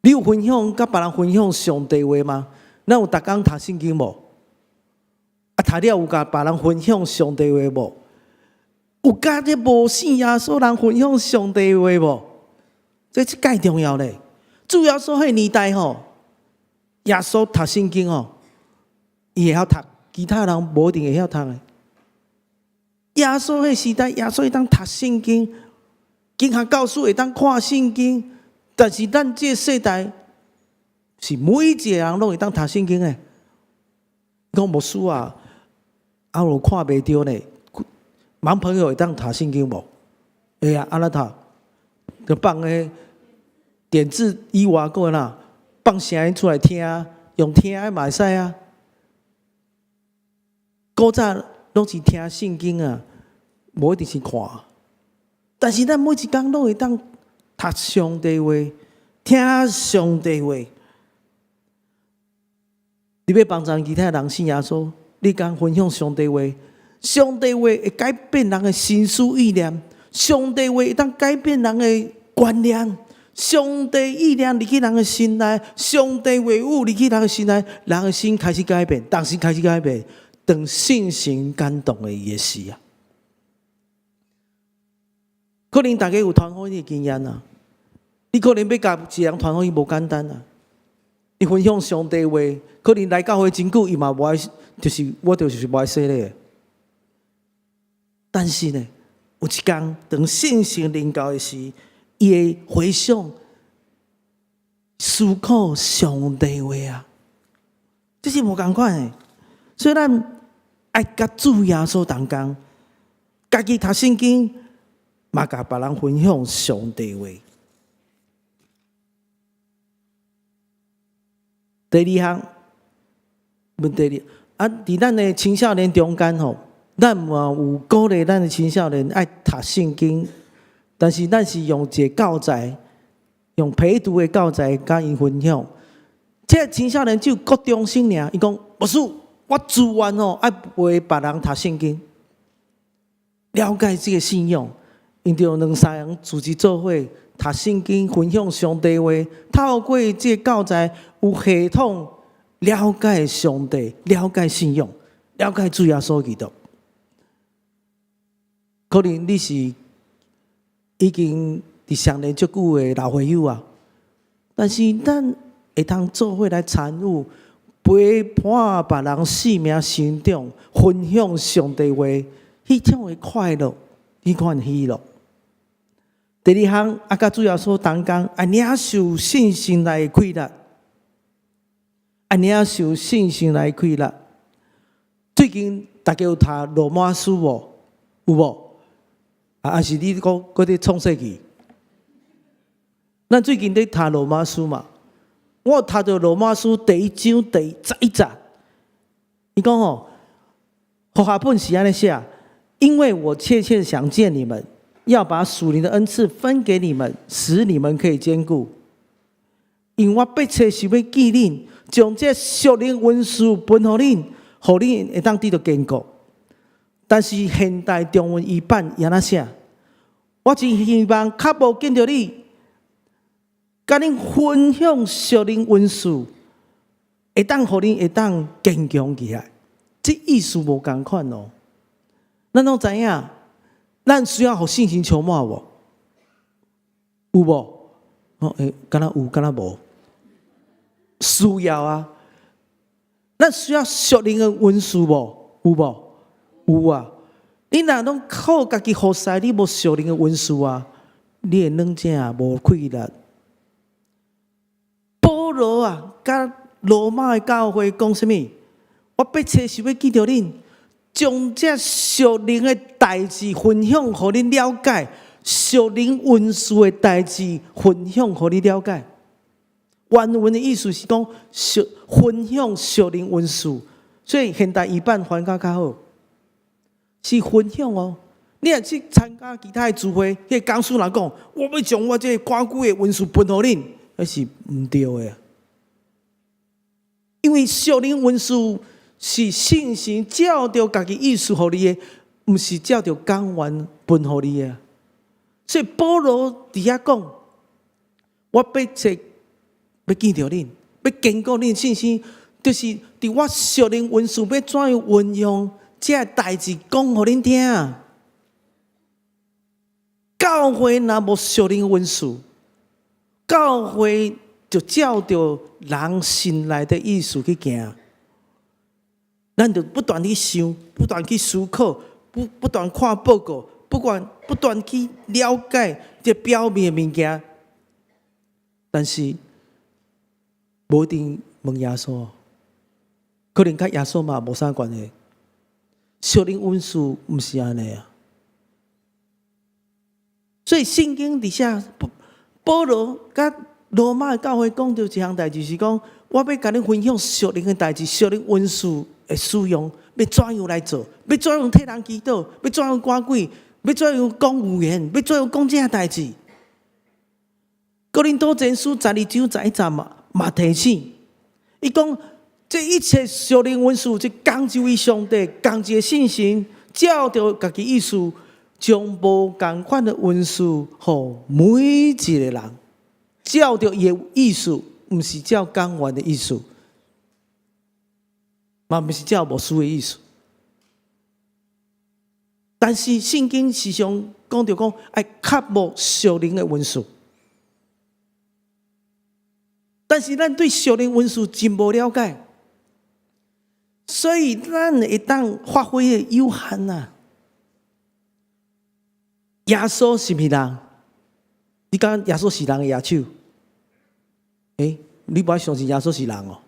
你有分享佮別人分享上帝話嗎？咱有逐工讀聖經無？啊，讀了有共別人分享上帝話無？有佮這無信耶穌人分享上帝話無？這是蓋重要咧。主耶穌彼年代吼，耶穌讀聖經吼，伊會曉讀，其他人無一定會曉讀的。耶穌彼時代，耶穌會當讀聖經，經學教師會當看聖經，但是咱這世代是每一個人攏會當讀聖經的。講牧師啊，啊有看袂著呢？盲朋友會當讀聖經無？會啊，按怎讀？就放個點字以外，閣啦，放聲音出來聽，用聽的嘛會使啊。古早攏是聽聖經啊，無一定是看。但是咱每一工攏會當讀上帝話，聽上帝話。你欲幫助其他人信耶穌，你敢分享上帝話？上帝話會改變人的心思意念，上帝話會當改變人的觀念，上帝意念入去人的心內，上帝話語入去人的心內，人的心開始改變，當時開始改變，當聖神感動的伊的時啊。可能大家有傳福音的經驗啊，你可能欲共一個人傳福音無簡單啊。你分享上帝話，可能來教會真久，伊嘛無愛，就是我就是無愛洗禮。但是呢，有一工當聖神臨到的時，伊會回想思考上帝話啊，這是無仝款的。所以咱愛佮主耶穌同工，家己讀聖經，嘛共別人分享上帝話。第二項問題，啊，佇咱的青少年中間吼，咱嘛有鼓勵咱的青少年愛讀聖經，但是咱是用一個教材，用陪讀的教材共𪜶分享。這個青少年只有國中生爾，伊講牧師，我自願哦，愛陪別人讀聖經，了解這個信仰。𪜶就兩三個人組織做伙讀聖經，分享上帝話，透過這個教材有系統了解上帝，了解信仰，了解主耶穌基督。可能你是已經佇相連足久的老會友啊，但是咱會通做伙來參與，陪伴別人生命成長，分享上帝話，彼種的快樂，彼款喜樂。第二項，啊，佮主耶穌同工，愛領受聖神來的氣力，愛領受聖神來的氣力。最近大家有讀羅馬書無？有無？啊，還是你閣閣佇創世記？咱最近佇讀羅馬書嘛，我有讀著羅馬書第一章第11節，伊講吼，和合本是按呢寫，因為我切切想見你們，要把屬靈的恩賜分給你們，使你們可以堅固。因為我迫切想欲見恁，將這屬靈恩賜分予恁，予恁會當得著堅固。但是現代中文譯版按怎寫？我真希望較無見著你，共恁分享屬靈恩賜，會當予恁會當堅強起來。這意思無仝款哦。咱攏知影，咱需要予聖神充滿無？有無？哦，欸，敢若有，敢若無？需要啊！咱需要屬靈的恩賜無？有無？有啊！你若攏靠家己服侍，你無屬靈的恩賜啊，你會軟正無氣力。保羅啊，佮羅馬的教會講啥物？我迫切想欲見著恁，將這屬靈的代誌分享予恁了解，屬靈恩賜的代誌分享予你了解。原文的意思是講，分享屬靈恩賜，所以現代譯版翻較較好，是分享哦。你若去參加其他的聚會，彼個講師若講，我欲將我這個趕鬼的恩賜分予恁，彼是毋對的。因為屬靈恩賜是聖神照著家己意思予你的，毋是照著講員分予你的。所以保羅佇遐講，我迫切欲見著恁，欲堅固恁信心，就是佇我屬靈恩賜欲怎樣運用這个代誌講予恁聽。教會若無屬靈恩賜，教會就照著人心內的意思去行。咱就不斷去想，不斷去思考，不斷看報告，不斷去了解這表面的物件，但是無一定問耶穌，可能佮耶穌嘛無啥關係。屬靈恩賜毋是按呢啊。所以聖經佇寫保羅佮羅馬的教會講著一項代誌，是講我欲共恁分享屬靈的代誌，屬靈恩賜的使用，欲怎樣來做？欲怎樣替人祈禱？欲怎樣趕鬼？欲怎樣講預言？欲怎樣講這個代誌？哥林多前書12章11節嘛嘛提醒，伊講這一切屬靈恩賜，這共一位上帝，共一個聖神，照著家己意思，將無仝款的恩賜予每一個人，照著伊的意思，毋是照講員的意思，嘛毋是照牧師的意思。但是聖經時常講著講，愛渴慕屬靈的恩賜。但是咱對屬靈恩賜真無了解，所以咱會當發揮的有限啊。耶穌是毋是人？你感覺耶穌是人的舉手？欸，你無愛相信耶穌是人哦？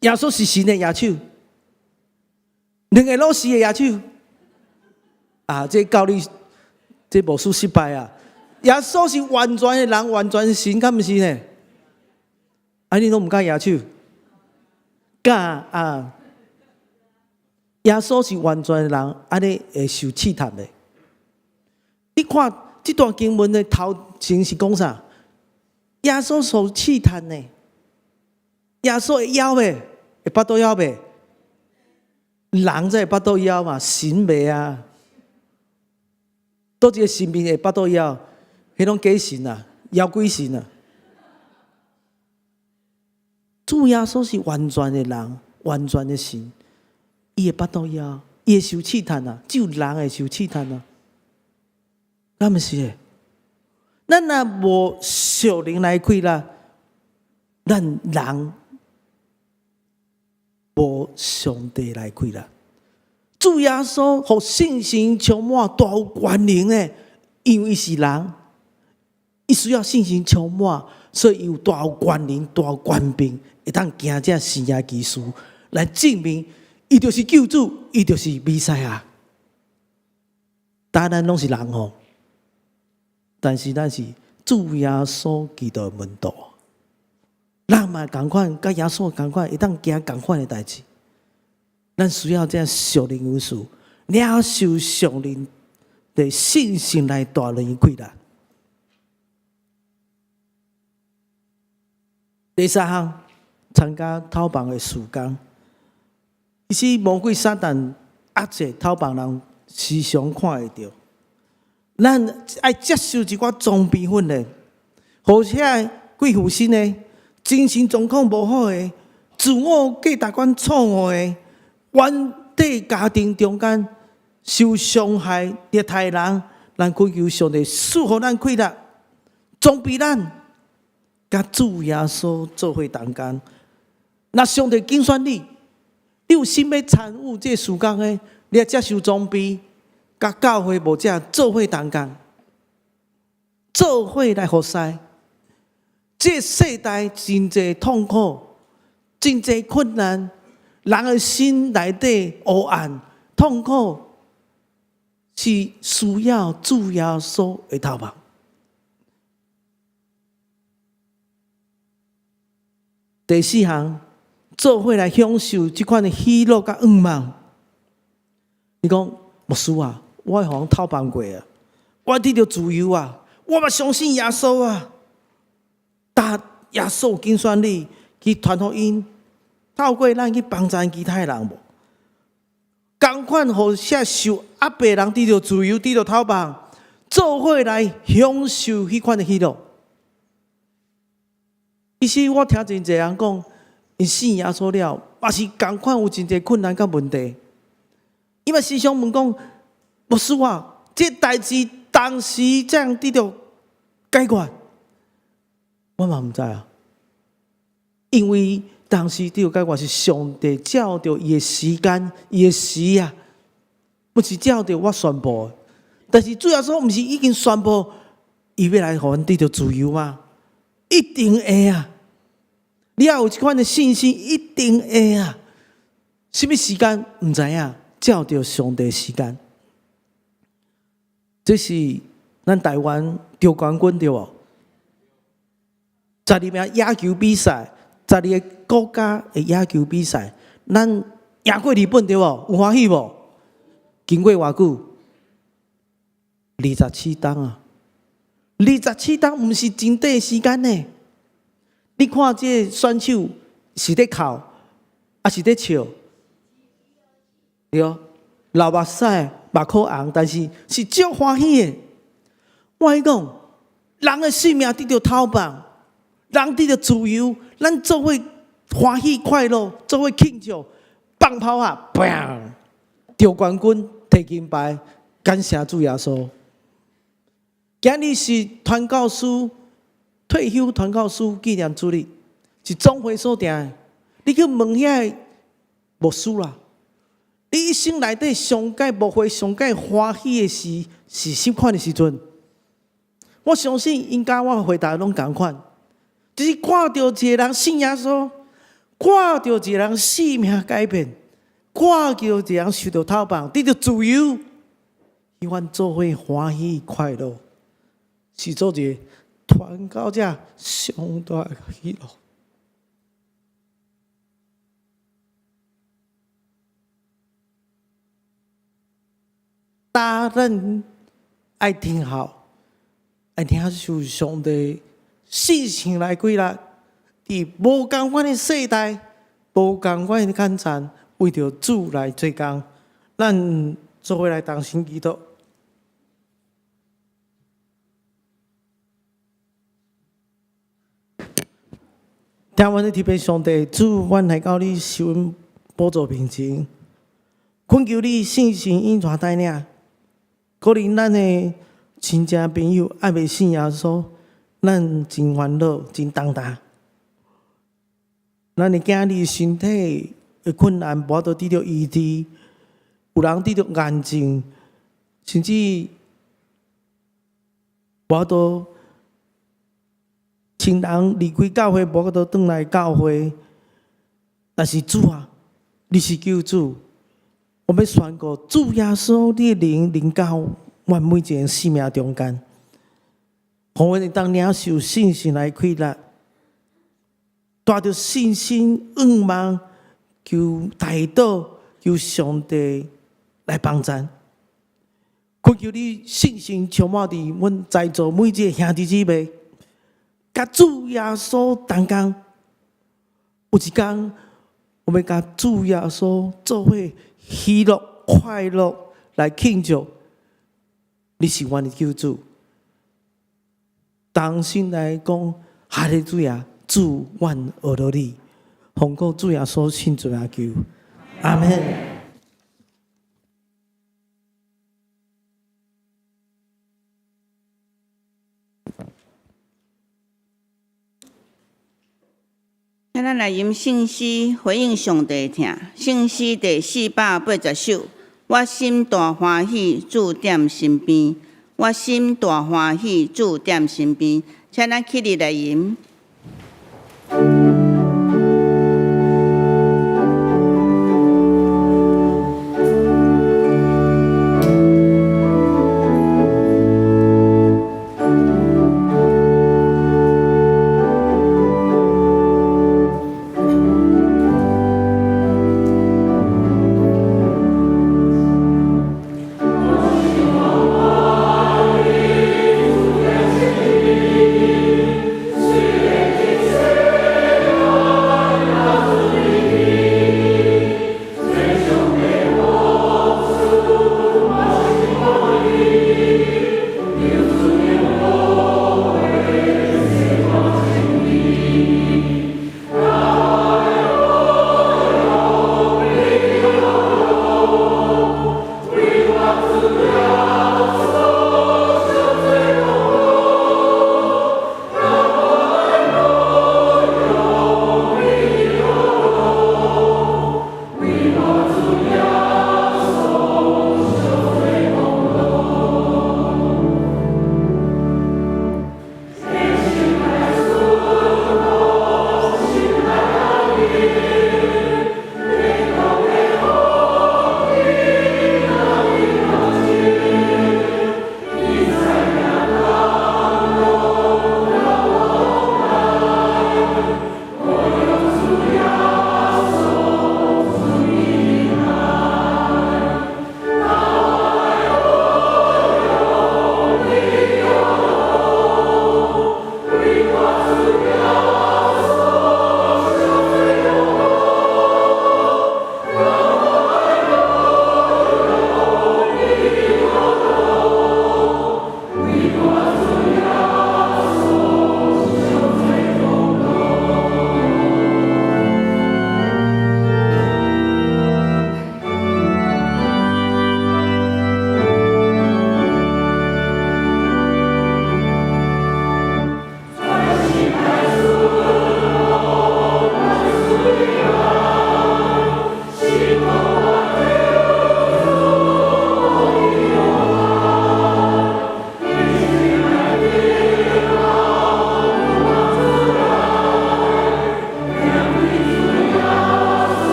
耶穌是神的舉手，兩个攏是的舉手。啊，這教理這牧師失敗啊！耶穌是完全的人，完全的神，敢毋是呢？啊，你攏毋敢舉手？敢啊！耶穌是完全的人，按呢會受試探的。你看這段經文的頭前是講啥？耶穌受試探呢？耶穌會枵袂？會腹肚枵袂？人才會腹肚枵嘛，神袂啊！佗一个神明會腹肚枵？彼攏假神啊，枵鬼神啊！主耶穌是完全的人，完全的神，伊會腹肚枵，伊會受試探啊，只有人會受試探啊，敢毋是？咱若無屬靈來氣力，咱人無上帝來氣力。主耶穌予聖神充滿，大有權能的，因為伊是人，伊需要聖神充滿，所以伊有大有權能、大有權柄，會當行這神蹟奇事來證明伊就是救主，伊就是彌賽亞。當然攏是人吼，但是咱是主耶穌基督的門徒，咱嘛仝款，佮耶穌仝款，會當行仝款的代誌。咱需要這屬靈恩賜，領受上靈的信心來帶領氣力。第三項，參加討房的事工。其實魔鬼撒旦壓制討房人，時常看會著。咱愛接受一寡裝備訓練，予遐貴婦心的精神狀況無好的，自我價值觀錯誤的，原底家庭中間受傷害虐待人，咱懇求上帝賜予咱氣力，裝備咱，佮主耶穌做伙同工。若上帝揀選你，你有心欲參與這事工的，你愛接受裝備，佮教會牧者做伙同工，做伙來服侍。這世代真濟痛苦，真濟困難，人的心內底黑暗、痛苦，是需要主耶穌的透望。第四項，做伙來享受這款的喜樂佮盼望。你講牧師啊，我予人透放過啊，我得著自由啊，我嘛相信耶穌啊。但耶穌揀選你去傳福音，透過咱去幫助其他人無？仝款予遐受壓迫人得著自由，得著透放，做伙來享受彼款的喜樂。其實我聽真濟人講，𪜶信耶穌了，嘛是仝款有真濟困難佮問題。伊嘛時常問講，牧師啊，這代誌當時怎樣得著解決？我嘛毋知啊，因為當時得著解決是上帝照著伊的時間、伊的時啊，毋是照著我宣布的。但是主耶穌毋是已經宣布，伊欲來予阮得著自由嗎？一定會啊！你要有這款的信心，一定會啊！啥物時間毋知影，照著上帝時間。這是咱台灣得冠軍對無？12名野球比賽，12个國家的野球比賽，咱贏過日本對無？有歡喜無？經過偌久？27冬啊！27冬毋是真短時間呢。你看這个選手是咧哭，抑是咧笑？對，流目屎，目眶紅，但是是足歡喜的。我共你講，人的性命得著透放，人得著自由，咱做伙歡喜快樂，做伙慶祝，放炮啊，砰！得冠軍，提金牌，感謝主耶穌。今日是傳教士退休傳教士紀念主日，是總會所定的。你去問遐个牧師啦，你一生內底上蓋牧會上蓋歡喜的事是啥款的時陣？我相信𪜶佮我回答攏仝款，就是看著一個人信耶穌，看著一個人性命改變，看著一個人受著透放，得著自由，彼款做伙歡喜快樂，是做一个傳教者上大的喜樂。大人愛聽好，愛領受上帝聖神來規律，佇無仝款的世代，無仝款的艱難，為著主來做工，咱做伙來同心祈禱。聽阮的天父上帝，主，阮來到你施恩寶座面前，懇求你聖神引導帶領，可能咱的親戚朋友猶未信耶穌，咱真煩惱，真重擔。咱的囝兒身體的困難，無法度得著醫治，有人得著癌症，甚至無法度親人離開教會，無法度轉來教會。但是主啊，你是救主，我欲宣告主耶穌，你的靈臨到阮每一个生命中間，予阮會當領受信心來氣力，帶著信心願望，求代禱，求上帝來幫贊。懇求你信心充滿佇阮在座每一个兄弟姊妹，佮主耶穌同工。有一工，我欲佮主耶穌做伙喜樂快樂來慶祝。你是阮的救主，同心來講，哈利路亞，主，阮學著你，奉告主耶穌聖名求，阿們。請咱來吟聖詩，回應上帝疼。聖詩第480首，我心大歡喜，主踮身邊。我心大歡喜，主踮身邊。請咱起立來吟。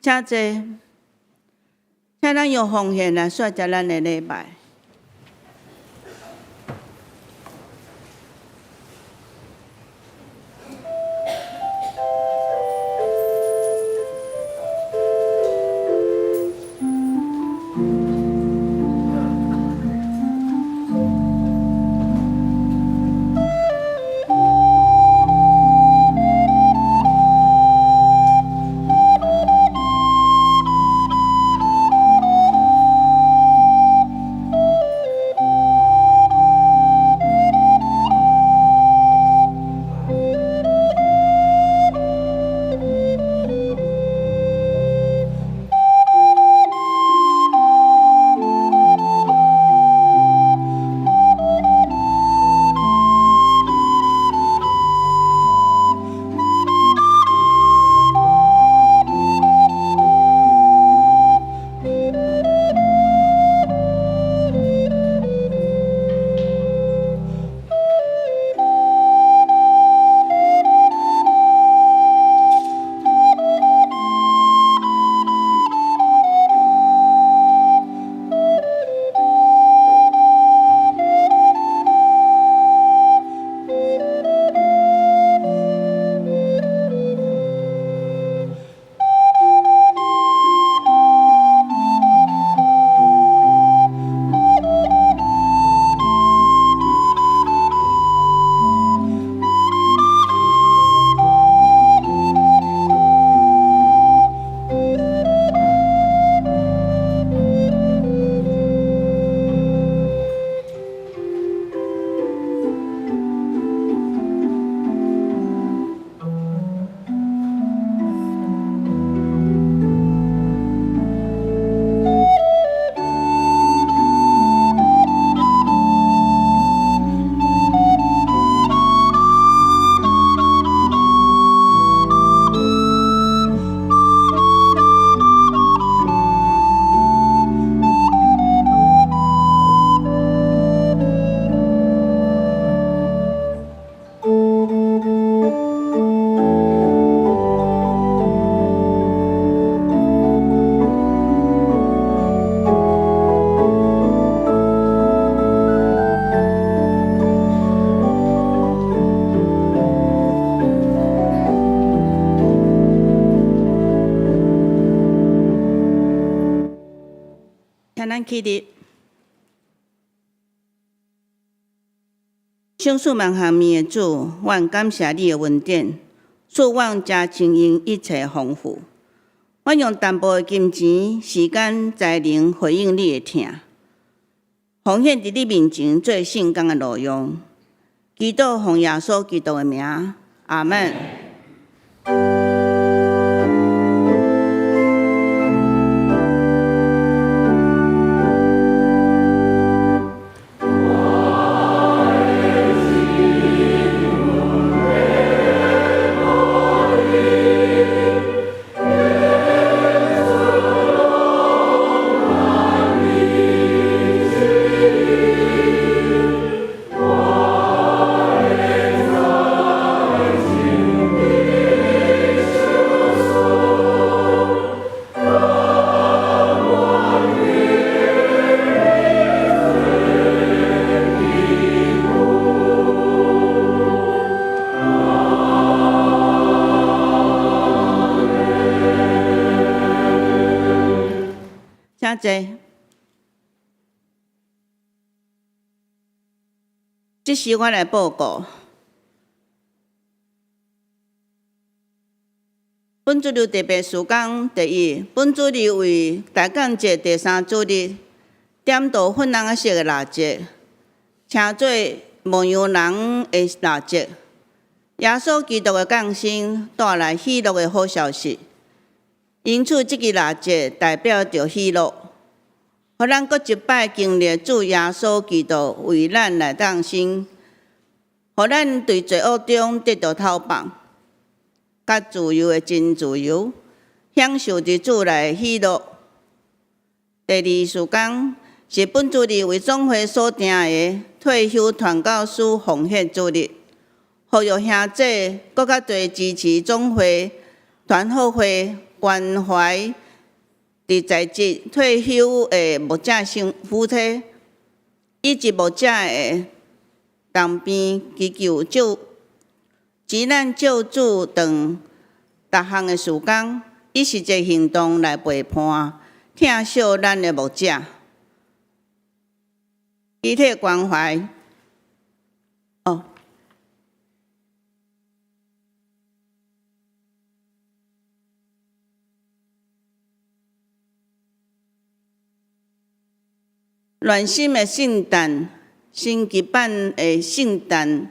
請坐，請咱用奉獻來煞結咱的禮拜。請咱起立。賞賜萬項物的主，阮感謝你的恩典，賜阮誠充盈一切豐富。阮用淡薄的金錢、時間、才能回應你的疼，奉獻佇你面前做聖工的路用。祈禱奉耶穌基督的名，阿門。請坐。這時我來報告，本主日特別事工第一，本主日為大感節第三主日，點著粉紅色的蠟燭，稱做牧羊人的蠟燭。耶穌基督的降生帶來喜樂的好消息，因此這支蠟燭代表著喜樂，予咱閣一擺經歷主耶穌基督為咱來降生，予咱佇罪惡中得著透放，佮自由的真自由，享受佇主內的喜樂。第二事工是本主日為總會所訂的退休傳教士奉獻主日，呼籲兄姊閣較濟支持總會團輔會。關懷佇在職退休的牧者新夫妻，以及牧者的重病祈求救急難救助等逐項的事工，以實際行動來陪伴、疼惜咱的牧者，肢體關懷。哦，暖心的聖誕，升級版的聖誕，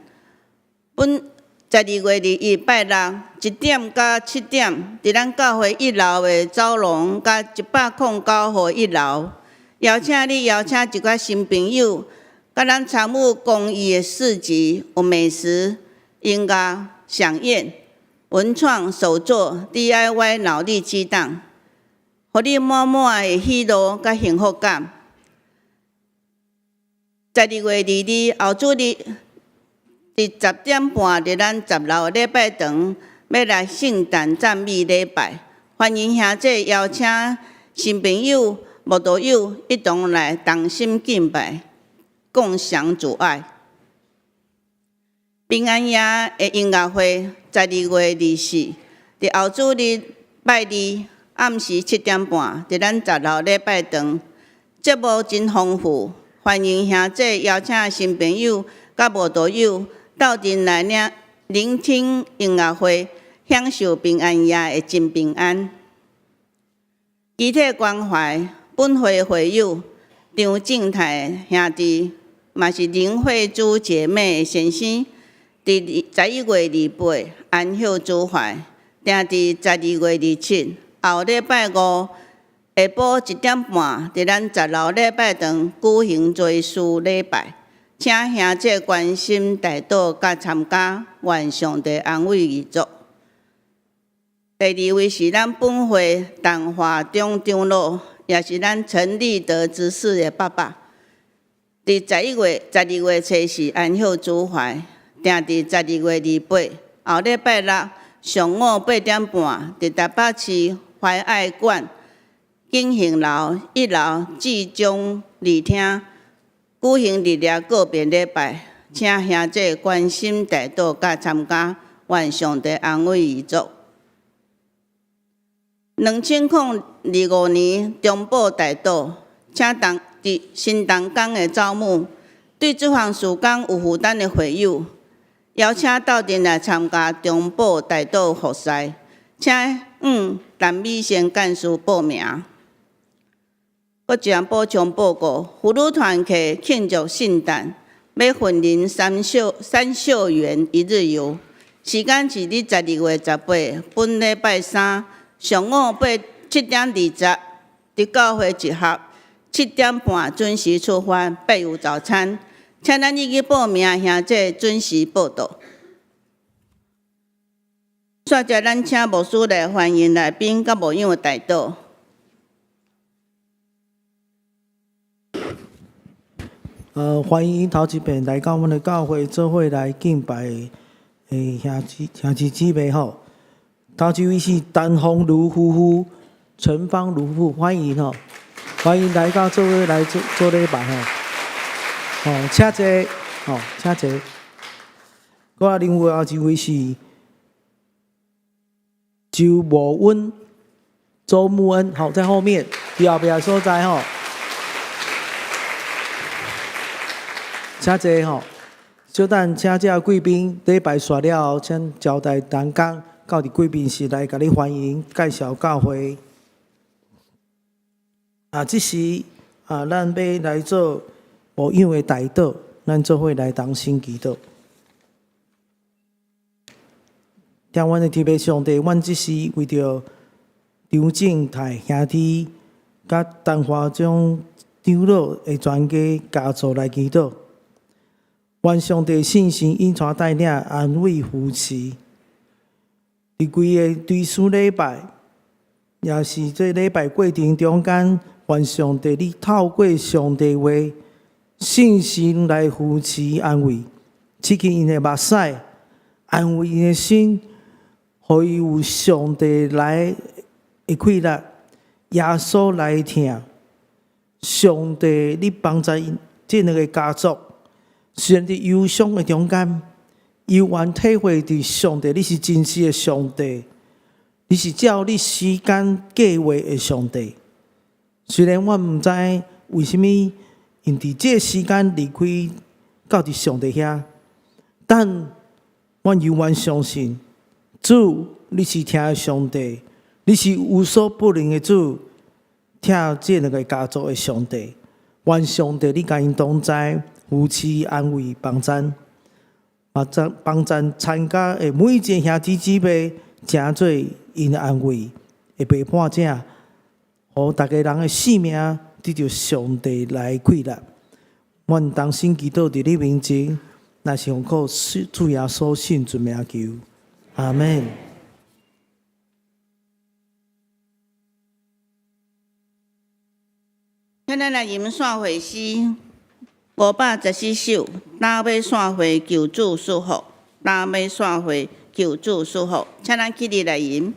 本12月21拜六1點到7點，佇咱教會一樓的走廊，佮109號一樓，邀請你邀請一寡新朋友，佮咱參與公益的市集，有美食、音樂、饗宴、文創手作、DIY 腦力激盪，予你滿滿的喜樂佮幸福感。12月22後主日，佇10點半，佇咱十樓禮拜堂，欲來聖誕讚美禮拜，歡迎兄弟邀請新朋友、慕道友一同來同心敬拜，共享主愛。平安夜的音樂會，12月24，佇後主日拜二暗時7點半，佇咱十樓禮拜堂，節目真豐富，歡迎兄弟邀請新朋友佮慕道友鬥陣來領聆聽音樂會，享受平安夜的真平安。肢體關懷本會會友張正泰兄弟，嘛是林慧珠姐妹的先生，佇11月28安息主懷，定佇12月27後禮拜五下晡1點半，佇咱十樓禮拜堂舉行追思禮拜。請兄弟關心代禱佮參加，願上帝安慰遺族。第二位是咱本會陳華中長老，也是咱陳立德執事的爸爸。佇11月12月初四安息主懷，定佇12月28後禮拜六上午8點半，佇台北市懷愛館景行樓一樓至中二廳舉行日夜告別禮拜，請兄弟關心代禱佮參加，願上帝安慰遺族。2025年中保代禱，請同佇新同工的祖母，對這項事工有負擔的會友，邀請鬥陣來參加中保代禱服事，請陳美仙幹事報名。閣一項補充報告，婦女團契慶祝聖誕，欲雲林三秀園一日遊，時間是佇12月18，本禮拜三上午7點20，佇教會集合，7點半準時出發，備有早餐，請咱已經報名的兄弟準時報到。煞來咱請牧師來歡迎來賓佮牧養代禱。歡迎頭一遍來到阮的教會做伙來敬拜的兄弟姊妹吼。頭一位是陳芳如夫婦，陳芳如夫婦，歡迎吼，歡迎來到做伙來做做禮拜吼。吼，請坐，吼，請坐。閣來另外一位是周慕恩，周慕恩，好，在後面，佇後壁所在吼。請坐吼，小等請這貴賓禮拜煞了後，請招待同工到佇貴賓室來共你歡迎介紹教會。啊，這時啊，咱欲來做牧養的代禱，咱做伙來同心祈禱。聽阮的天父上帝，阮這時為著張正泰兄弟佮陳華忠長老的全家家族來祈禱。願上帝聖神引帶帶領安慰扶持，佇規個追思禮拜，也是這禮拜過程中間，願上帝你透過上帝話聖神來扶持安慰，拭去𪜶的目屎，安慰𪜶的心，予伊有上帝來的氣力，耶穌來疼。上帝，你幫助這兩个家族，雖然佇憂傷的中間，猶原體會佇上帝，你是真實的上帝，你是照你時間計劃的上帝。雖然我毋知為啥物𪜶佇這个時間離開到佇上帝遐，但我猶原相信主，你是疼的上帝，你是無所不能的主，疼這兩个家族的上帝。願上帝你共𪜶同在，扶持、安慰、幫贊，啊，幫贊參加的每一个兄弟姊妹，成做𪜶的安慰的陪伴者，予逐家人的性命得著上帝來氣力。阮同心祈禱佇你面前，乃是奉靠主耶穌聖尊名求，阿門。請咱來吟散會詩514首，今尾散會求主賜福，今尾散會求主賜福，請咱起立來吟。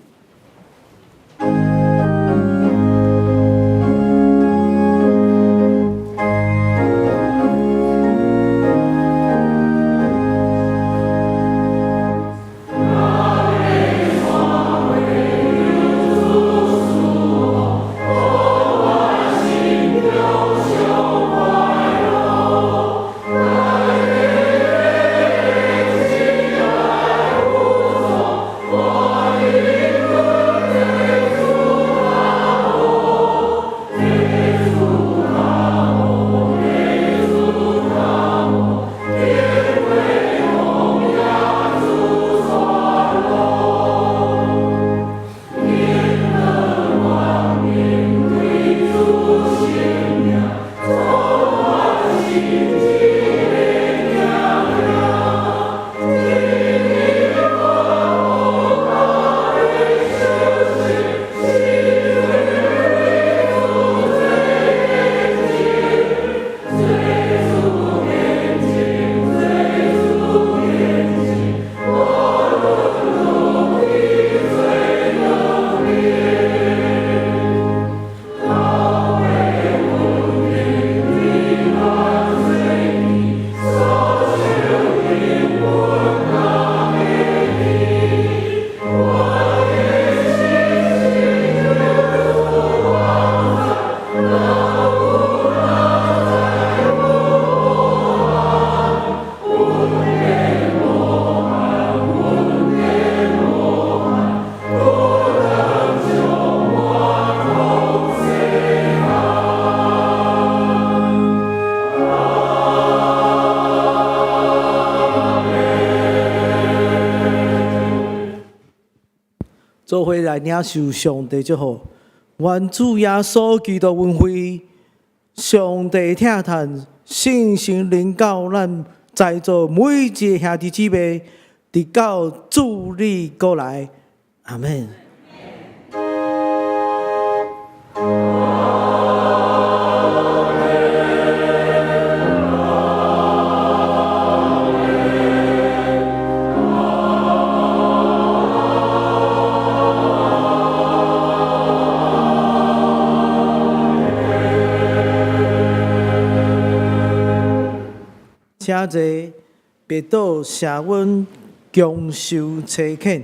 做伙來領受上帝祝福，願主耶穌基督恩惠，上帝疼嘆，聖神臨到咱在座每一个兄弟姊妹，直到主日閣來，阿門。請坐，別倒謝阮共受差遣。